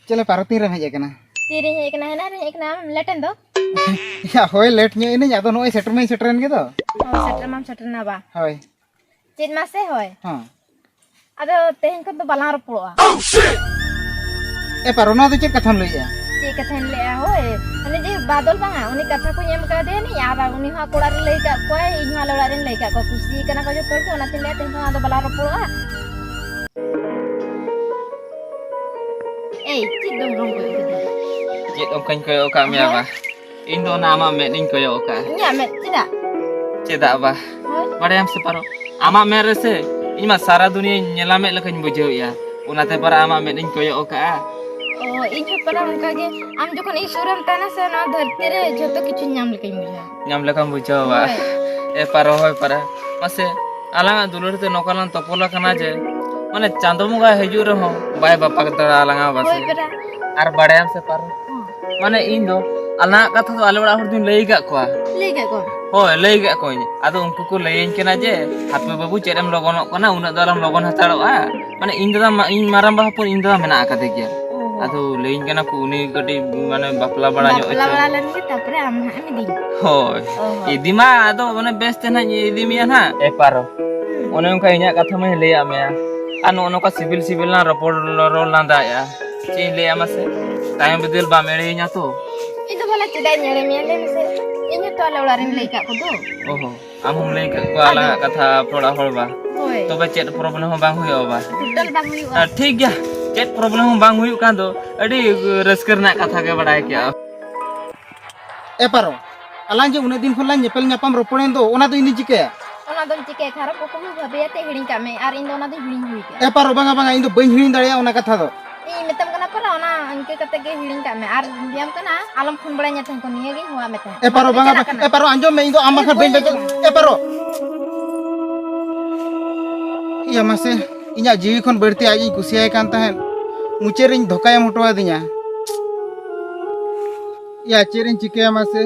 ᱪᱮᱫ ᱞᱮ ᱯᱟᱨᱚ, ᱛᱤᱱ ᱨᱮᱢ ᱦᱮᱡ ᱟᱠᱟᱱᱟ? ᱛᱤᱨᱤᱧ ᱦᱮᱡ ᱟᱠᱟᱱᱟ, ᱦᱮᱱᱟ ᱨᱤᱧ ᱦᱮᱡ ᱟᱠᱟᱱᱟ᱾ ᱟᱢ ᱞᱮᱴ ᱮᱱ ᱫᱚ? ᱭᱟ, ᱦᱳᱭ, ᱞᱮᱴ ᱧᱚᱜ ᱮᱱᱟᱹᱧ, ᱟᱫᱚ ᱱᱚᱜᱼᱚᱭ ᱥᱮᱴᱮᱨ ᱢᱟᱧ ᱥᱮᱴᱮᱨᱮᱱ ᱜᱮ ᱫᱚ᱾ ᱦᱳᱭ, ᱥᱮᱴᱮᱨ ᱢᱟᱢ ᱥᱮᱴᱮᱨ ᱮᱱᱟ ᱵᱟ᱾ ᱦᱳᱭ᱾ ᱪᱮᱫ ᱢᱟᱥᱮ ᱦᱳᱭ? ᱦᱮᱸ᱾ ᱟᱫᱚ ᱛᱮᱦᱮᱧ ᱠᱷᱚᱱ ᱫᱚ ᱵᱟᱞᱟᱝ ᱨᱚᱯᱚᱲᱚᱜᱼᱟ᱾ ᱮ ᱯᱟᱨᱚ, ᱱᱚᱣᱟ ᱫᱚ ᱪᱮᱫ ᱠᱟᱛᱷᱟᱢ ᱞᱟᱹᱭᱮᱜᱼᱟ? ᱪᱮᱫ ᱠᱟᱛᱷᱟᱧ ᱞᱟᱹᱭᱟ, ᱦᱳᱭ, ᱩᱱᱤ ᱡᱮ ᱵᱟᱫᱚᱞ ᱵᱟᱝᱟ, ᱩᱱᱤ ᱠᱟᱛᱷᱟ ᱠᱚᱧ ᱮᱢ ᱠᱟᱣᱫᱮᱭᱟ ᱱᱤᱧ, ᱟᱨ ᱩᱱᱤ ᱦᱚᱸ ᱟᱠᱚ ᱚᱲᱟᱜ ᱨᱮ ᱞᱟᱹᱭ ᱠᱟᱜ ᱠᱚᱣᱟᱭ, ᱤᱧ ᱦᱚᱸ ᱟᱞᱮ ᱚᱲᱟᱜ ᱨᱮᱧ ᱞᱟᱹᱭ ᱠᱟᱜ ᱠᱚᱣᱟ, ᱠᱩᱥᱤ ᱠᱟᱱᱟ ᱠᱚ ᱡᱚᱛᱚ ᱦᱚᱲ ᱜᱮ, ᱚᱱᱟᱛᱮᱧ ᱞᱟᱹᱭᱟ ᱛᱮᱦᱮᱧ ᱠᱷᱚᱱ ᱟᱫᱚ ᱵᱟᱞᱟᱝ ᱨᱚᱯᱚᱲᱚᱜᱼᱟ᱾ ᱮᱭ, ᱪᱮᱫ ᱫᱚᱢ ᱨᱚᱝ ᱠᱚᱭᱚᱜ ᱠᱟᱫᱟ? ᱪᱮᱫ ᱚᱱᱠᱟᱧ ᱠᱚᱭᱚᱜ ᱟᱠᱟᱫ ᱢᱮᱭᱟ ᱦᱮᱸ? ᱵᱟ? ᱤᱧ ᱫᱚ ᱚᱱᱟ ᱟᱢᱟᱜ ᱢᱮᱫ ᱤᱧ ᱠᱚᱭᱚᱜ ᱟᱠᱟᱫᱼᱟ᱾ ᱤᱧᱟᱜ ᱢᱮᱫ ᱪᱮᱫᱟᱜ? ᱪᱮᱫᱟᱜ ᱵᱟ? ᱦᱳᱭ᱾ ᱵᱟᱲᱟᱭᱟᱢ ᱥᱮ ᱯᱟᱨᱚ, ᱟᱢᱟᱜ ᱢᱮᱫ ᱨᱮᱥᱮ ᱤᱧ ᱢᱟ ᱥᱟᱨᱟ ᱫᱩᱱᱤᱭᱟᱹᱧ ᱧᱮᱞᱟᱢᱮᱫ ᱞᱮᱠᱟᱧ ᱵᱩᱡᱷᱟᱹᱣᱮᱫᱼᱟ, ᱚᱱᱟᱛᱮ ᱯᱟᱨᱟ ᱟᱢᱟᱜ ᱢᱮᱫ ᱤᱧ ᱠᱚᱭᱚᱜ ᱟᱠᱟᱫᱼᱟ᱾ ᱚ, ᱤᱧ ᱦᱚᱸ ᱯᱟᱨᱟ ᱚᱱᱠᱟ ᱜᱮ, ᱟᱢ ᱡᱚᱠᱷᱚᱱ ᱤᱧ ᱥᱩᱨ ᱨᱮᱢ ᱛᱟᱦᱮᱱᱟ ᱥᱮ, ᱱᱚᱣᱟ ᱫᱷᱟᱹᱨᱛᱤ ᱨᱮ ᱡᱷᱚᱛᱚ ᱠᱤᱪᱷᱩᱧ ᱧᱟᱢ ᱞᱮᱠᱟᱧ ᱵᱩᱡᱷᱟᱹᱣᱟ᱾ ᱧᱟᱢ ᱞᱮᱠᱟᱢ ᱵᱩᱡᱷᱟᱹᱣᱟ ᱵᱟ? ᱦᱳᱭ᱾ ᱮ ᱯᱟᱨᱚ, ᱦᱳᱭ ᱯᱟᱨᱟ, ᱢᱟᱥᱮ ᱟᱞᱟᱝᱟᱜ ᱫᱩᱞᱟᱹᱲ ᱛᱮ ᱱᱚᱝᱠᱟ ᱞᱟᱝ ᱛᱚᱯᱚᱞ ᱟᱠᱟᱱᱟ ᱡᱮ ᱢᱟᱱᱮ ᱪᱟᱸᱫᱚ ᱵᱚᱸᱜᱟ ᱦᱤᱡᱩᱜ ᱨᱮᱦᱚᱸ ᱵᱟᱭ ᱵᱟᱯᱟᱜ ᱫᱟᱲᱮ ᱟᱞᱟᱝᱟ ᱵᱟᱥᱮ᱾ ᱦᱳᱭ ᱯᱮᱨᱟ᱾ ᱟᱨ ᱵᱟᱲᱟᱭᱟᱢ ᱥᱮ ᱯᱟᱨᱚ, ᱦᱚᱸ᱾ ᱢᱟᱱᱮ ᱤᱧ ᱫᱚ ᱟᱞᱟᱝᱟᱜ ᱠᱟᱛᱷᱟ ᱫᱚ ᱟᱞᱮ ᱚᱲᱟᱜ ᱦᱚᱲ ᱫᱚᱧ ᱞᱟᱹᱭ ᱟᱠᱟᱫ ᱠᱚᱣᱟ᱾ ᱞᱟᱹᱭ ᱟᱠᱟᱫ ᱠᱚᱣᱟ? ᱦᱳᱭ, ᱞᱟᱹᱭ ᱟᱠᱟᱫ ᱠᱚᱣᱟᱧ᱾ ᱟᱫᱚ ᱩᱱᱠᱩ ᱠᱚ ᱞᱟᱹᱭᱟᱹᱧ ᱠᱟᱱᱟ ᱡᱮ, "ᱦᱟᱯᱮ ᱵᱟᱹᱵᱩ, ᱪᱮᱫ ᱮᱢ ᱞᱚᱜᱚᱱᱚᱜ ᱠᱟᱱᱟ, ᱩᱱᱟᱹᱜ ᱫᱚ ᱟᱞᱚᱢ ᱞᱚᱜᱚᱱ ᱦᱟᱛᱟᱲᱚᱜᱼᱟ᱾ ᱢᱟᱱᱮ ᱤᱧ ᱫᱟᱫᱟ ᱢᱟ-, ᱤᱧ ᱢᱟᱨᱟᱝ ᱵᱟ ᱦᱚᱯᱚᱱ, ᱤᱧ ᱫᱟᱫᱟ ᱢᱮᱱᱟᱜ ᱟᱠᱟᱫᱮ ᱜᱮᱭᱟ᱾" ᱚ᱾ ᱟᱫᱚ ᱞᱟᱹᱭᱟᱹᱧ ᱠᱟᱱᱟ ᱠᱚ, ᱩᱱᱤ ᱠᱟᱹᱴᱤᱡ ᱢᱟᱱᱮ ᱵᱟᱯᱞᱟ ᱵᱟᱲᱟ ᱧᱚᱜ ᱵᱟᱯᱞᱟ ᱦᱚᱪᱚ᱾ ᱵᱟᱲᱟ ᱞᱮᱱ ᱜᱮ, ᱛᱟᱨᱯᱚᱨᱮ ᱟᱢ ᱦᱟᱸᱜ ᱮᱢ ᱤᱫᱤᱧᱟ᱾ ᱦᱳᱭ᱾ ᱚ ᱦᱚᱸ᱾ ᱤᱫᱤ ᱢᱟ ᱟᱫᱚ ᱢᱟᱱᱮ ᱵᱮᱥ ᱛᱮ ᱱᱟᱦᱟᱜ ᱤᱧ ᱤᱫᱤ ᱢᱮᱭᱟ ᱱᱟᱦᱟᱜ᱾ ᱮ ᱯᱟᱨᱚ, ᱦᱩᱸ᱾ ᱚᱱᱮ ᱚᱱᱠᱟ ᱤᱧᱟᱹᱜ ᱠᱟᱛᱷᱟ ᱢᱟᱧ ᱞᱟᱹᱭᱟᱫ ᱢᱮᱭᱟ᱾ ᱟᱨ ᱱᱚᱜᱼᱚ ᱱᱚᱝᱠᱟ ᱥᱤᱵᱤᱞ ᱥᱤᱵᱤᱞ ᱞᱟᱝ ᱨᱚᱯᱚᱲ, ᱨᱚᱲ ᱞᱟᱸᱫᱟᱭᱮᱫᱼᱟ᱾ ᱪᱮᱫ ᱤᱧ ᱞᱟᱹᱭᱟ ᱢᱟᱥᱮ? ᱛᱟᱭᱚᱢ ᱵᱤᱫᱟᱹᱞ ᱵᱟᱢ ᱮᱲᱮᱭᱤᱧᱟ ᱛᱚ? ᱤᱧ ᱫᱚ ᱵᱷᱟᱞᱟ ᱪᱮᱫᱟᱜ ᱤᱧ ᱮᱲᱮ ᱢᱮᱭᱟ, ᱞᱟᱹᱭ ᱢᱮᱥᱮ? ᱤᱧ ᱦᱚᱸᱛᱚ ᱟᱞᱮ ᱚᱲᱟᱜ ᱨᱮᱧ ᱞᱟᱹᱭ ᱠᱟᱜ ᱠᱚᱫᱚ᱾ ᱚ ᱦᱚᱸ, ᱟᱢ ᱦᱚᱸᱢ ᱞᱟᱹᱭ ᱠᱟᱜ ᱠᱚᱣᱟ ᱟᱫᱚ ᱟᱞᱟᱝᱟᱜ ᱠᱟᱛᱷᱟ ᱟᱯᱮ ᱚᱲᱟᱜ ᱦᱚᱲ ᱵᱟ? ᱦᱳᱭ᱾ ᱛᱚᱵᱮ ᱪᱮᱫ problem ᱦᱚᱸ ᱵᱟᱝ ᱦᱩᱭᱩᱜᱼᱟ ᱵᱟ? ᱴᱳᱴᱟᱞ ᱵᱟᱝ ᱦᱩᱭᱩᱜᱼᱟ᱾ ᱦᱮᱸ, ᱴᱷᱤᱠ ᱜᱮᱭᱟ, ᱪᱮᱫ problem ᱦᱚᱸ ᱵᱟᱝ ᱦᱩᱭᱩᱜ ᱠᱷᱟᱱ ᱫᱚ ᱟᱹᱰᱤ ᱨᱟᱹᱥᱠᱟᱹ ᱨᱮᱱᱟᱜ ᱠᱟᱛᱷᱟ ᱜᱮ ᱵᱟᱲᱟᱭ ᱠᱮᱜᱼᱟ᱾ ᱮ ᱯᱟᱨᱚ, ᱟᱞᱟᱝ ᱡᱮ ᱩᱱᱟᱹᱜ ᱫᱤᱱ ᱠᱷᱚᱱ ᱞᱟᱝ ᱧᱮᱯᱮᱞ ᱧᱟᱯᱟᱢ ᱨᱚᱯᱚᱲᱮᱱ ᱫᱚ, ᱚᱱᱟ ᱫᱚ ᱤᱧ ᱫᱚᱧ ᱪᱤᱠᱟᱹᱭᱟ? ᱚᱱᱟ ᱫᱚᱢ ᱪᱤᱠᱟᱹᱭᱟ? ᱠᱷᱟᱨᱟᱯ ᱠᱩᱠᱢᱩ ᱵᱷᱟᱹᱵᱤᱭᱟᱛᱮ ᱦᱤᱲᱤᱧ ᱠᱟᱜ ᱢᱮ, ᱟᱨ ᱤᱧ ᱫᱚ ᱚᱱᱟ ᱫᱚᱧ ᱦᱤᱲᱤᱧ ᱦᱩᱭ ᱠᱟᱜᱼᱟ᱾ ᱮ ᱯᱟᱨᱚ, ᱵᱟᱝᱟ, ᱵᱟᱝᱟ, ᱤᱧ ᱫᱚ ᱵᱟᱹᱧ ᱦᱤᱲᱤᱧ ᱫᱟᱲᱮᱭᱟᱜᱼᱟ ᱚᱱᱟ ᱠᱟᱛᱷᱟ ᱫᱚ᱾ ᱤᱧ ᱢᱮᱛᱟᱢ ᱠᱟᱱᱟ ᱯᱟᱨᱚ, ᱚᱱᱟ ᱤᱱᱠᱟᱹ ᱠᱟᱛᱮ ᱜᱮ ᱦᱤᱲᱤᱧ ᱠᱟᱜ ᱢᱮ, ᱟᱨ ᱞᱟᱹᱭᱟᱢ ᱠᱟᱱᱟ ᱟᱞᱚᱢ ᱯᱷᱳᱱ ᱵᱟᱲᱟᱧᱟ ᱛᱟᱦᱮᱸ ᱠᱚ, ᱱᱤᱭᱟᱹ ᱜᱤᱧ ᱦᱚᱦᱚᱣᱟᱜ ᱢᱮ ᱛᱟᱦᱮᱸᱫ᱾ ᱮ ᱯᱟᱨᱚ, ᱵᱟᱝᱟ, ᱪᱟᱞᱟᱜ ᱠᱟᱱᱟ᱾ ᱮ ᱯᱟᱨᱚ, ᱟᱸᱡᱚᱢ ᱢᱮ, ᱤᱧ ᱫᱚ ᱟᱢ ᱵᱟᱠᱷᱟᱱ ᱵᱟᱹᱧ ᱵᱟᱧᱪᱟᱣ᱾ ᱮ ᱯᱟᱨᱚ᱾ ᱤᱭᱟᱹ ᱢᱟᱥᱮ, ᱤᱧᱟᱹᱜ ᱡᱤᱣᱤ ᱠᱷᱚᱱ ᱵᱟᱹᱲᱛᱤ ᱟᱡ ᱤᱧ ᱠᱩᱥᱤᱭᱟᱭ ᱠᱟᱱ ᱛᱟᱦᱮᱸᱫ, ᱢᱩᱪᱟᱹᱫ ᱨᱤᱧ ᱫᱷᱳᱠᱟᱭ ᱮᱢ ᱦᱚᱴᱚ ᱟᱹᱫᱤᱧᱟ᱾ ᱭᱟ, ᱪᱮᱫ ᱤᱧ ᱪᱤᱠᱟᱹᱭᱟ ᱢᱟᱥᱮ?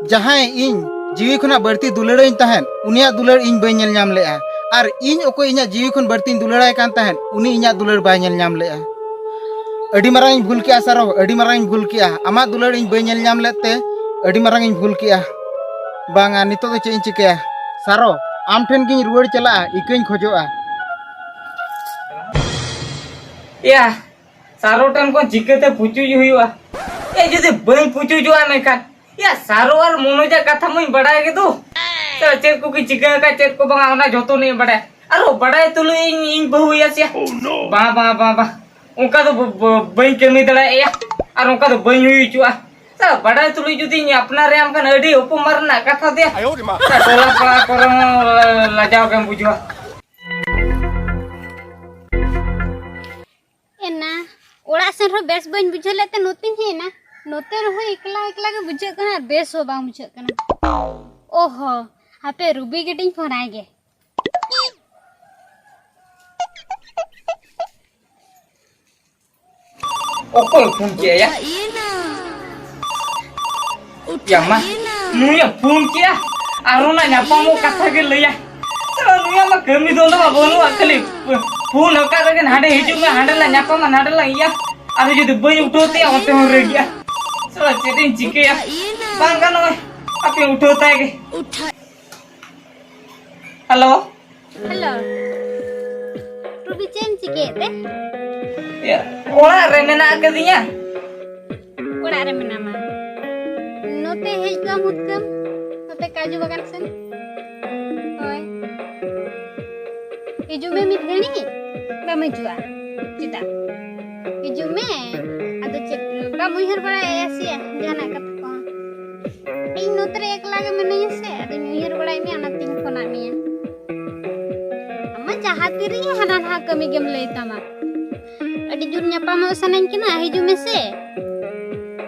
ᱡᱟᱦᱟᱸᱭ ᱤᱧ ᱡᱤᱣᱤ ᱠᱷᱚᱱᱟᱜ ᱵᱟᱹᱲᱛᱤ ᱫᱩᱞᱟᱹᱲᱟᱹᱧ ᱛᱟᱦᱮᱸᱫ, ᱩᱱᱤᱭᱟᱜ ᱫᱩᱞᱟᱹᱲ ᱤᱧ ᱵᱟᱹᱧ ᱧᱮᱞ ᱧᱟᱢ ᱞᱮᱜᱼᱟ᱾ ᱟᱨ ᱤᱧ ᱚᱠᱚᱭ ᱤᱧᱟᱹᱜ ᱡᱤᱣᱤ ᱠᱷᱚᱱ ᱵᱟᱹᱲᱛᱤᱧ ᱫᱩᱞᱟᱹᱲᱟᱭ ᱠᱟᱱ ᱛᱟᱦᱮᱸᱫ, ᱩᱱᱤ ᱤᱧᱟᱹᱜ ᱫᱩᱞᱟᱹᱲ ᱵᱟᱭ ᱧᱮᱞ ᱧᱟᱢ ᱞᱮᱜᱼᱟ᱾ ᱟᱹᱰᱤ ᱢᱟᱨᱟᱝ ᱤᱧ ᱵᱷᱩᱞ ᱠᱮᱜᱼᱟ ᱥᱟᱨᱚ, ᱟᱹᱰᱤ ᱢᱟᱨᱟᱝ ᱤᱧ ᱵᱷᱩᱞ ᱠᱮᱜᱼᱟ᱾ ᱟᱢᱟᱜ ᱫᱩᱞᱟᱹᱲ ᱤᱧ ᱵᱟᱹᱧ ᱧᱮᱞ ᱧᱟᱢ ᱞᱮᱫ ᱛᱮ ᱟᱹᱰᱤ ᱢᱟᱨᱟᱝ ᱤᱧ ᱵᱷᱩᱞ ᱠᱮᱜᱼᱟ᱾ ᱵᱟᱝᱟ, ᱱᱤᱛᱚᱜ ᱫᱚ ᱪᱮᱫ ᱤᱧ ᱪᱤᱠᱟᱹᱭᱟ? ᱥᱟᱨᱚ, ᱟᱢ ᱴᱷᱮᱱ ᱜᱤᱧ ᱨᱩᱣᱟᱹᱲ ᱪᱟᱞᱟᱜᱼᱟ, ᱤᱠᱟᱹᱧ ᱠᱷᱚᱡᱚᱜᱼᱟ᱾ ᱮᱭᱟ, ᱥᱟᱨᱚ ᱴᱷᱮᱱ ᱠᱷᱚᱱ ᱪᱤᱠᱟᱹᱛᱮ ᱯᱩᱪᱩᱡ ᱦᱩᱭᱩᱜᱼᱟ? ᱮ, ᱡᱩᱫᱤ ᱵᱟᱹᱧ ᱯᱩᱪᱩᱡᱚᱜᱼᱟ ᱢᱮᱱᱠᱷᱟᱱ, ᱭᱟ, ᱥᱟᱨᱚ ᱟᱨ ᱢᱚᱱᱳᱡᱟᱜ ᱠᱟᱛᱷᱟ ᱢᱟᱧ ᱵᱟᱲᱟᱭ ᱜᱮᱫᱚ᱾ ᱥᱮ ᱪᱮᱫ ᱠᱚᱠᱤᱱ ᱪᱤᱠᱟᱹ ᱟᱠᱟᱫ, ᱪᱮᱫ ᱠᱚ ᱵᱟᱝᱟ, ᱚᱱᱟ ᱡᱚᱛᱚᱱᱟᱜ ᱤᱧ ᱵᱟᱲᱟᱭᱟ᱾ ᱟᱨᱚ ᱵᱟᱲᱟᱭ ᱛᱩᱞᱩᱡ ᱤᱧ, ᱤᱧ ᱵᱟᱹᱦᱩᱭᱟ ᱥᱮ? ᱵᱟᱝ, ᱵᱟᱝ, ᱵᱟᱝ, ᱵᱟᱝ, ᱚᱱᱠᱟ ᱫᱚ ᱵ-, ᱵ-, ᱵᱟᱹᱧ ᱠᱟᱹᱢᱤ ᱫᱟᱲᱮᱭᱟᱜᱼᱟ ᱭᱟ᱾ ᱟᱨ ᱚᱱᱠᱟ ᱫᱚ ᱵᱟᱹᱧ ᱦᱩᱭ ᱦᱚᱪᱚᱜᱼᱟ᱾ ᱥᱟᱞᱟ, ᱵᱟᱲᱟᱭ ᱛᱩᱞᱩᱡ ᱡᱩᱫᱤᱧ ᱟᱯᱱᱟᱨᱮᱭᱟᱢ ᱠᱷᱟᱱ ᱟᱹᱰᱤ ᱚᱯᱚᱢᱟᱱ ᱨᱮᱱᱟᱜ ᱠᱟᱛᱷᱟ ᱫᱚᱭᱟ᱾ ᱥᱟᱞᱟ, ᱴᱚᱞᱟ ᱯᱟᱲᱟ ᱠᱚᱨᱮ ᱦᱚᱸ ᱞᱟᱡᱟᱣ ᱜᱮᱢ ᱵᱩᱡᱷᱟᱹᱣᱟ᱾ ᱮᱱᱟ, ᱚᱲᱟᱜ ᱥᱮᱱ ᱨᱮᱦᱚᱸ ᱵᱮᱥ ᱵᱟᱹᱧ ᱵᱩᱡᱷᱟᱹᱣ ᱞᱮᱫ ᱛᱮ ᱱᱚᱛᱮᱧ ᱦᱮᱡ ᱮᱱᱟ᱾ ᱱᱚᱛᱮ ᱨᱮᱦᱚᱸ ᱮᱠᱞᱟ ᱮᱠᱞᱟ ᱜᱮ ᱵᱩᱡᱷᱟᱹᱜ ᱠᱟᱱᱟ, ᱵᱮᱥ ᱦᱚᱸ ᱵᱟᱝ ᱵᱩᱡᱷᱟᱹᱜ ᱠᱟᱱᱟ᱾ ᱚᱦᱚ, ᱦᱟᱯᱮ ᱨᱩᱵᱤ ᱜᱮᱴᱤᱧ ᱯᱷᱳᱱᱟᱭ ᱜᱮ᱾ ᱚᱠᱚᱭ ᱯᱷᱳᱱ ᱠᱮᱜᱼᱟ ᱭᱟ? ᱭᱟ ᱢᱟ, ᱱᱩᱭᱮ ᱯᱷᱳᱱ ᱠᱮᱜᱼᱟ ᱟᱨ ᱚᱱᱟ ᱧᱟᱯᱟᱢᱚᱜ ᱠᱟᱛᱷᱟ ᱜᱮ ᱞᱟᱹᱭᱟ᱾ ᱥᱟᱞᱟ ᱱᱩᱭᱟᱜ ᱢᱟ ᱠᱟᱹᱢᱤ ᱫᱚ ᱚᱱᱟ ᱢᱟ ᱵᱟᱹᱱᱩᱜᱼᱟ, ᱠᱷᱟᱹᱞᱤ ᱯᱷᱳᱱ ᱟᱠᱟᱫ ᱨᱮᱜᱮ ᱱᱟᱰᱮ ᱦᱤᱡᱩᱜ ᱢᱮ, ᱦᱟᱸᱰᱮ ᱞᱟᱝ ᱧᱟᱯᱟᱢᱟ, ᱱᱟᱰᱮ ᱞᱟᱝ ᱤᱭᱟ᱾ ᱟᱨ ᱡᱩᱫᱤ ᱵᱟᱹᱧ ᱩᱴᱷᱟᱹᱣ ᱛᱟᱭᱟ ᱚᱱᱛᱮ ᱦᱚᱸ ᱨᱟᱹᱜᱤᱜᱼᱟ᱾ ᱥᱟᱞᱟ ᱪᱮᱫ ᱤᱧ ᱪᱤᱠᱟᱹᱭᱟ? ᱵᱟᱝ ᱜᱟᱱᱚᱜᱼᱟ, ᱦᱟᱯᱮ ᱩᱴᱷᱟᱹᱣ ᱛᱟᱭ ᱜᱮ᱾ ᱦᱮᱞᱳ᱾ ᱦᱮᱞᱳ᱾ ᱨᱩᱵᱤ, ᱪᱮᱫ ᱮᱢ ᱪᱤᱠᱟᱹᱭᱮᱫ ᱛᱮ? ᱤᱭᱟᱹ, ᱚᱲᱟᱜ ᱨᱮ ᱢᱮᱱᱟᱜ ᱟᱠᱟᱫᱤᱧᱟ᱾ ᱚᱲᱟᱜ ᱨᱮ ᱢᱮᱱᱟᱢᱟ? ᱱᱚᱛᱮ ᱦᱮᱡ ᱠᱚᱜ ᱟᱢ ᱦᱩᱛᱠᱟᱹᱢ, ᱱᱚᱛᱮ ᱠᱟᱡᱩ ᱵᱟᱜᱟᱱ ᱥᱮᱱ᱾ ᱦᱳᱭ᱾ ᱦᱤᱡᱩᱜ ᱢᱮ ᱢᱤᱫ ᱜᱷᱟᱹᱲᱤᱡ᱾ ᱵᱟᱢ ᱦᱤᱡᱩᱜᱼᱟ? ᱪᱮᱫᱟᱜ? ᱦᱤᱡᱩᱜ ᱢᱮ᱾ ᱟᱫᱚ ᱪᱮᱫ, ᱵᱟᱢ ᱩᱭᱦᱟᱹᱨ ᱵᱟᱲᱟᱭᱮᱫᱼᱟ ᱥᱮ ᱡᱟᱦᱟᱱᱟᱜ ᱠᱟᱛᱷᱟ ᱠᱚ? ᱤᱧ ᱱᱚᱛᱮ ᱨᱮ ᱮᱠᱞᱟ ᱜᱮ ᱢᱤᱱᱟᱹᱧᱟ ᱥᱮ, ᱟᱫᱚᱧ ᱩᱭᱦᱟᱹᱨ ᱵᱟᱲᱟᱭᱮᱫ ᱢᱮᱭᱟ, ᱚᱱᱟᱛᱤᱧ ᱯᱷᱳᱱᱟᱫ ᱢᱮᱭᱟ᱾ ᱟᱢ ᱢᱟ ᱡᱟᱦᱟᱸ ᱛᱤ ᱨᱮᱜᱮ ᱦᱟᱱᱟ ᱱᱟᱣᱟ ᱠᱟᱹᱢᱤ ᱜᱮᱢ ᱞᱟᱹᱭ ᱛᱟᱢᱟ᱾ ᱟᱹᱰᱤ ᱡᱳᱨ ᱧᱟᱯᱟᱢᱚᱜ ᱥᱟᱱᱟᱧ ᱠᱟᱱᱟ, ᱦᱤᱡᱩᱜ ᱢᱮᱥᱮ᱾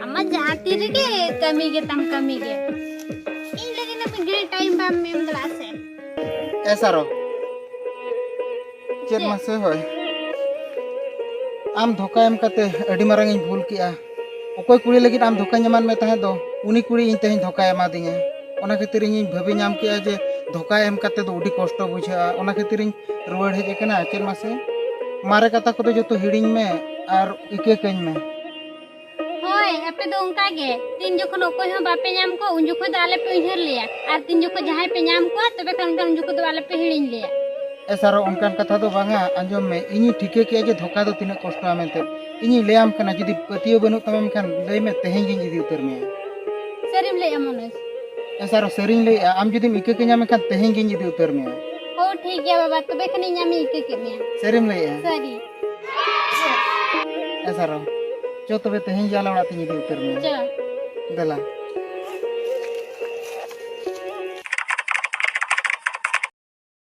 ᱟᱢ ᱢᱟ ᱡᱟᱦᱟᱸ ᱛᱤ ᱨᱮᱜᱮ ᱠᱟᱹᱢᱤ ᱜᱮ ᱛᱟᱢ, ᱠᱟᱹᱢᱤ ᱜᱮ᱾ ᱤᱧ ᱞᱟᱹᱜᱤᱫ ᱦᱚᱸ ᱢᱤᱫ ᱜᱷᱟᱹᱲᱤᱡ ᱴᱟᱭᱤᱢ ᱵᱟᱢ ᱮᱢ ᱫᱟᱲᱮᱭᱟᱜᱼᱟ ᱥᱮ? ᱮ ᱥᱟᱨᱚ, ᱪᱮᱫ ᱪᱮᱫ? ᱢᱟᱥᱮ ᱦᱳᱭ, ᱟᱢ ᱫᱷᱳᱠᱟ ᱮᱢ ᱠᱟᱛᱮ ᱟᱹᱰᱤ ᱢᱟᱨᱟᱝ ᱤᱧ ᱵᱷᱩᱞ ᱠᱮᱜᱼᱟ᱾ ᱚᱠᱚᱭ ᱠᱩᱲᱤ ᱞᱟᱹᱜᱤᱫ ᱟᱢ ᱫᱷᱳᱠᱟᱧ ᱮᱢᱟᱫ ᱢᱮ ᱛᱟᱦᱮᱸᱫ ᱫᱚ, ᱩᱱᱤ ᱠᱩᱲᱤ ᱤᱧ ᱛᱮᱦᱮᱧ ᱫᱷᱳᱠᱟᱭ ᱮᱢᱟᱫᱤᱧᱟ᱾ ᱚᱱᱟ ᱠᱷᱟᱹᱛᱤᱨ ᱤᱧᱤᱧ ᱵᱷᱟᱹᱵᱤ ᱧᱟᱢ ᱠᱮᱜᱼᱟ ᱡᱮ ᱫᱷᱳᱠᱟ ᱮᱢ ᱠᱟᱛᱮ ᱫᱚ ᱟᱹᱰᱤ ᱠᱚᱥᱴᱚ ᱵᱩᱡᱷᱟᱹᱜᱼᱟ᱾ ᱚᱱᱟ ᱠᱷᱟᱹᱛᱤᱨ ᱤᱧ ᱨᱩᱣᱟᱹᱲ ᱦᱮᱡ ᱟᱠᱟᱱᱟ᱾ ᱪᱮᱫ ᱢᱟᱥᱮ, ᱢᱟᱨᱮ ᱠᱟᱛᱷᱟ ᱠᱚᱫᱚ ᱡᱚᱛᱚ ᱦᱤᱲᱤᱧ ᱢᱮ ᱟᱨ ᱤᱠᱟᱹ ᱠᱟᱹᱧ ᱢᱮ᱾ ᱦᱳᱭ, ᱟᱯᱮ ᱫᱚ ᱚᱱᱠᱟ ᱜᱮ᱾ ᱛᱤᱱ ᱡᱚᱠᱷᱚᱱ ᱚᱠᱚᱭ ᱦᱚᱸ ᱵᱟᱯᱮ ᱧᱟᱢ ᱠᱚᱣᱟ, ᱩᱱ ᱡᱚᱠᱷᱚᱱ ᱫᱚ ᱟᱞᱮ ᱯᱮ ᱩᱭᱦᱟᱹᱨ ᱞᱮᱭᱟ᱾ ᱟᱨ ᱛᱤᱱ ᱡᱚᱠᱷᱚᱱ ᱡᱟᱦᱟᱸᱭ ᱯᱮ ᱧᱟᱢ ᱠᱚᱣᱟ, ᱛᱚᱵᱮ ᱠᱷᱟᱱ ᱩᱱ ᱡᱚᱠᱷᱚᱱ ᱫᱚ ᱟᱞᱮ ᱯᱮ ᱦᱤᱲᱤᱧ ᱞᱮᱭᱟ᱾ ᱮ ᱥᱟᱨᱚ, ᱚᱱᱠᱟᱱ ᱠᱟᱛᱷᱟ ᱫᱚ ᱵᱟᱝᱟ᱾ ᱟᱸᱡᱚᱢ ᱢᱮ, ᱤᱧᱤᱧ ᱴᱷᱤᱠᱟᱹ ᱠᱮᱜᱼᱟ ᱡᱮ ᱫᱷᱳᱠᱟ ᱫᱚ ᱛᱤᱱᱟᱹᱜ ᱠᱚᱥᱴᱚᱣᱟ ᱢᱮᱱᱛᱮ᱾ ᱤᱧᱤᱧ ᱞᱟᱹᱭᱟᱢ ᱠᱟᱱᱟ, ᱡᱩᱫᱤ ᱯᱟᱹᱛᱭᱟᱹᱣ ᱵᱟᱹᱱᱩᱜ ᱛᱟᱢᱟ ᱢᱮᱱᱠᱷᱟᱱ ᱞᱟᱹᱭ ᱢᱮ, ᱛᱮᱦᱮᱧ ᱜᱤᱧ ᱤᱫᱤ ᱩᱛᱟᱹᱨ ᱢᱮᱭᱟ᱾ ᱥᱟᱹᱨᱤᱢ ᱞᱟᱹᱭᱮᱜᱼᱟ ᱢᱚᱱᱳᱡᱽ? ᱮ ᱥᱟᱨᱚ, ᱥᱟᱹᱨᱤᱧ ᱞᱟᱹᱭᱮᱜᱼᱟ, ᱟᱢ ᱡᱩᱫᱤᱢ ᱤᱠᱟᱹ ᱠᱟᱹᱧᱟ ᱢᱮᱱᱠᱷᱟᱱ ᱛᱮᱦᱮᱧ ᱜᱤᱧ ᱤᱫᱤ ᱩᱛᱟᱹᱨ ᱢᱮᱭᱟ᱾ ᱦᱳ, ᱴᱷᱤᱠ ᱜᱮᱭᱟ ᱵᱟᱵᱟ, ᱛᱚᱵᱮ ᱠᱷᱟᱱᱤᱧ ᱟᱢᱤᱧ ᱤᱠᱟᱹ ᱠᱮᱫ ᱢᱮᱭᱟ᱾ ᱥᱟᱹᱨᱤᱢ ᱞᱟᱹᱭᱮᱜᱼᱟ? ᱥᱟᱹᱨᱤ᱾ ᱮ ᱥᱟᱨᱚ, ᱪᱚ ᱛᱚᱵᱮ ᱛᱮᱦᱮᱧ ᱜᱮ ᱟᱞᱮ ᱚᱲᱟᱜ ᱛᱤᱧ ᱤᱫᱤ ᱩᱛᱟᱹᱨ ᱢᱮᱭᱟ᱾ ᱪᱚ᱾ ᱫᱮᱞᱟ᱾